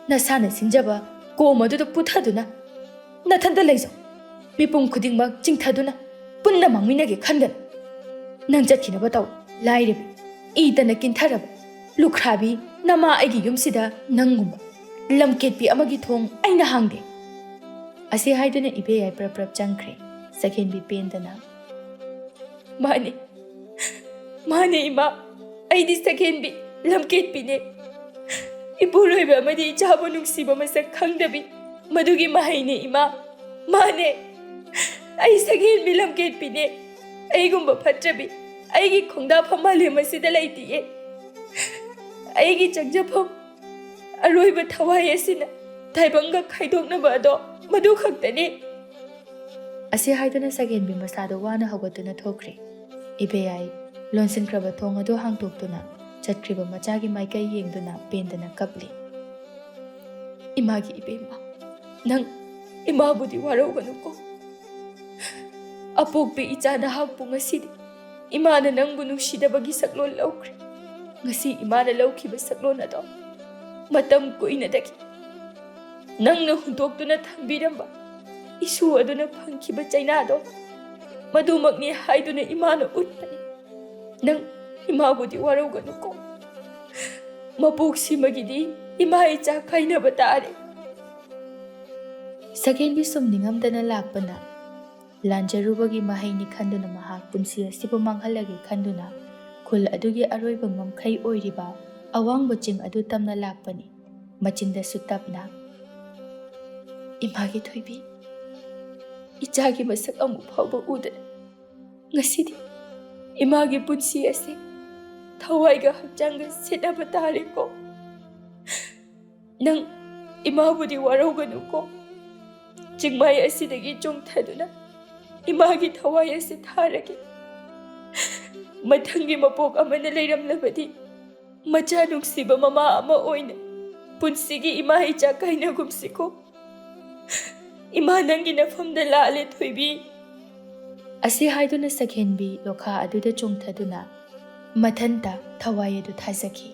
ꯅꯁꯥꯅ ꯁꯤꯟꯖꯕ ꯀꯣꯝ ꯑꯗꯨꯗ ꯄꯨꯊꯗꯨꯅ ꯅꯊꯟꯇ ꯂꯩꯖꯧ꯫ ꯃꯤꯄꯨꯝ ꯈꯨꯗꯤꯡꯃꯛ ꯆꯤꯡꯊꯗꯨꯅ ꯄꯨꯟꯅ ꯃꯥꯡꯃꯤꯟꯅꯒꯦ ꯈꯟꯒꯅꯨ꯫ ꯅꯪ ꯆꯠꯈꯤꯅꯕ ꯇꯧ, ꯂꯥꯏꯔꯕꯤ, ꯏꯇꯅ ꯀꯤꯟꯊꯔꯕ ꯂꯨꯈ꯭ꯔꯥꯕꯤ꯫ ꯅꯃꯥ ꯑꯩꯒꯤ ꯌꯨꯝꯁꯤꯗ ꯅꯪꯒꯨꯝꯕ ꯂꯝꯀꯦꯠꯄꯤ ꯑꯃꯒꯤ ꯊꯣꯡ ꯑꯩꯅ ꯍꯥꯡꯗꯦ꯫ ꯑꯁꯤ ꯍꯥꯏꯗꯨꯅ ꯏꯕꯦꯌꯥꯏ ꯄ꯭ꯔꯞ ꯄ꯭ꯔꯞ ꯆꯪꯈ꯭ꯔꯦ꯫ ꯁꯛꯍꯦꯟꯕꯤ ꯄꯦꯟꯗꯅ, "ꯃꯥꯅꯦ, ꯃꯥꯅꯦ ꯏꯃꯥ, ꯑꯩꯗꯤ ꯁꯛꯍꯦꯟꯕꯤ ꯂꯝꯀꯦꯠꯄꯤꯅꯦ꯫ ꯏꯄꯨꯔꯣꯏꯕ ꯑꯃꯗꯤ ꯏꯆꯥꯕꯨ ꯅꯨꯡꯁꯤꯕ ꯃꯁꯛ ꯈꯪꯗꯕꯤ, ꯃꯗꯨꯒꯤ ꯃꯍꯩꯅꯦ ꯏꯃꯥ꯫ ꯃꯥꯅꯦ, ꯑꯩ ꯁꯛꯍꯦꯟꯕꯤ ꯂꯝꯀꯦꯠꯄꯤꯅꯦ꯫ ꯑꯩꯒꯨꯝꯕ ꯐꯠꯇ꯭ꯔꯕꯤ ꯑꯩꯒꯤ ꯈꯣꯡꯗꯥꯐꯝ ꯃꯥꯂꯦꯝ ꯑꯁꯤꯗ ꯂꯩꯇꯤꯌꯦ꯫ ꯑꯩꯒꯤ ꯆꯪꯖꯐꯝ ꯑꯔꯣꯏꯕ ꯊꯋꯥꯏ ꯑꯁꯤꯅ ꯇꯥꯏꯕꯪꯒ ꯈꯥꯏꯗꯣꯛꯅꯕ ꯑꯗꯣ ꯃꯗꯨ ꯈꯛꯇꯅꯤ꯫" ꯑꯁꯤ ꯍꯥꯏꯗꯨꯅ ꯁꯛꯍꯦꯟꯕꯤ ꯃꯁꯥꯗꯣ ꯋꯥꯅ ꯍꯧꯒꯠꯇꯨꯅ ꯊꯣꯛꯈ꯭ꯔꯦ꯫ ꯏꯕꯦꯌꯥꯏ ꯂꯣꯟꯁꯤꯟꯈ꯭ꯔꯕ ꯊꯣꯡ ꯑꯗꯨ ꯍꯥꯡꯗꯣꯛꯇꯨꯅ ꯆꯠꯈ꯭ꯔꯤꯕ ꯃꯆꯥꯒꯤ ꯃꯥꯏꯀꯩ ꯌꯦꯡꯗꯨꯅ ꯄꯦꯟꯗꯅ ꯀꯞꯂꯤ꯫ "ꯏꯃꯥꯒꯤ ꯏꯕꯦꯝꯃ, ꯅꯪ ꯏꯃꯥꯕꯨꯗꯤ ꯋꯥꯔꯧꯒꯅꯨꯀꯣ꯫ ꯑꯄꯣꯛꯄꯤ ꯏꯆꯥ ꯅꯍꯥꯛꯄꯨ ꯉꯁꯤꯗꯤ ꯏꯃꯥꯅ ꯅꯪꯕꯨ ꯅꯨꯡꯁꯤꯗꯕꯒꯤ ꯁꯛꯂꯣꯟ ꯂꯧꯈ꯭ꯔꯦ꯫ ꯉꯁꯤ ꯏꯃꯥꯅ ꯂꯧꯈꯤꯕ ꯁꯛꯂꯣꯟ ꯑꯗꯣ ꯃꯇꯝ ꯀꯨꯏꯅꯗꯒꯤ ꯅꯪꯅ ꯍꯨꯟꯗꯣꯛꯇꯨꯅ ꯊꯝꯕꯤꯔꯝꯕ ꯏꯁꯨ ꯑꯗꯨꯅ ꯐꯪꯈꯤꯕ ꯆꯩꯅꯥꯗꯣ ꯃꯗꯨꯃꯛꯅꯤ ꯍꯥꯏꯗꯨꯅ ꯏꯃꯥꯅ ꯎꯠꯄꯅꯤ꯫ ꯅꯪ ꯏꯃꯥꯕꯨꯗꯤ ꯋꯥꯔꯧꯒꯅꯨꯀꯣ꯫ ꯃꯄꯣꯛꯁꯤꯃꯒꯤꯗꯤ ꯏꯃꯥ ꯏꯆꯥ ꯀꯥꯏꯅꯕ ꯇꯥꯔꯦ꯫" ꯁꯛꯍꯦꯟꯕꯤ ꯁꯨꯝ ꯅꯤꯡꯉꯝꯗꯅ ꯂꯥꯛꯄꯅ ꯂꯥꯟꯖꯔꯨꯕꯒꯤ ꯃꯍꯩꯅꯤ ꯈꯟꯗꯨꯅ ꯃꯍꯥꯛ ꯄꯨꯟꯁꯤ ꯑꯁꯤꯕꯨ ꯃꯥꯡꯍꯜꯂꯒꯦ ꯈꯟꯗꯨꯅ ꯈꯨꯜ ꯑꯗꯨꯒꯤ ꯑꯔꯣꯏꯕ ꯉꯝꯈꯩ ꯑꯣꯏꯔꯤꯕ ꯑꯋꯥꯡꯕ ꯆꯤꯡ ꯑꯗꯨ ꯇꯝꯅ ꯂꯥꯛꯄꯅꯤ꯫ ꯃꯆꯤꯟꯗꯁꯨ ꯇꯞꯅ, "ꯏꯃꯥꯒꯤ ꯊꯣꯏꯕꯤ, ꯏꯆꯥꯒꯤ ꯃꯁꯛ ꯑꯃꯨꯛ ꯐꯥꯎꯕ ꯎꯗꯅ ꯉꯁꯤꯗꯤ ꯏꯃꯥꯒꯤ ꯄꯨꯟꯁꯤ ꯑꯁꯤ ꯊꯋꯥꯏꯒ ꯍꯛꯆꯥꯡꯒ ꯁꯤꯠꯅꯕ ꯇꯥꯔꯦꯀꯣ꯫ ꯅꯪ ꯏꯃꯥꯕꯨꯗꯤ ꯋꯥꯔꯧꯒꯅꯨꯀꯣ꯫ ꯆꯤꯡꯃꯥꯏ ꯑꯁꯤꯗꯒꯤ ꯆꯣꯡꯊꯗꯨꯅ ꯏꯃꯥꯒꯤ ꯊꯋꯥꯏ ꯑꯁꯤ ꯊꯥꯔꯒꯦ꯫ ꯃꯊꯪꯒꯤ ꯃꯄꯣꯛ ꯑꯃꯅ ꯂꯩꯔꯝꯂꯕꯗꯤ ꯃꯆꯥ ꯅꯨꯡꯁꯤꯕ ꯃꯃꯥ ꯑꯃ ꯑꯣꯏꯅ ꯄꯨꯟꯁꯤꯒꯤ ꯏꯃꯥ ꯏꯆꯥ ꯀꯥꯏꯅꯒꯨꯝꯁꯤꯀꯣ꯫ ꯏꯃꯥ, ꯅꯪꯒꯤ ꯅꯐꯝꯗ ꯂꯥꯜꯂꯦ ꯊꯣꯏꯕꯤ꯫" ꯑꯁꯤ ꯍꯥꯏꯗꯨꯅ ꯁꯛꯍꯦꯟꯕꯤ ꯂꯣꯈꯥ ꯑꯗꯨꯗ ꯆꯣꯡꯊꯗꯨꯅ ꯃꯊꯟꯇ ꯊꯋꯥꯏ ꯑꯗꯨ ꯊꯥꯖꯈꯤ꯫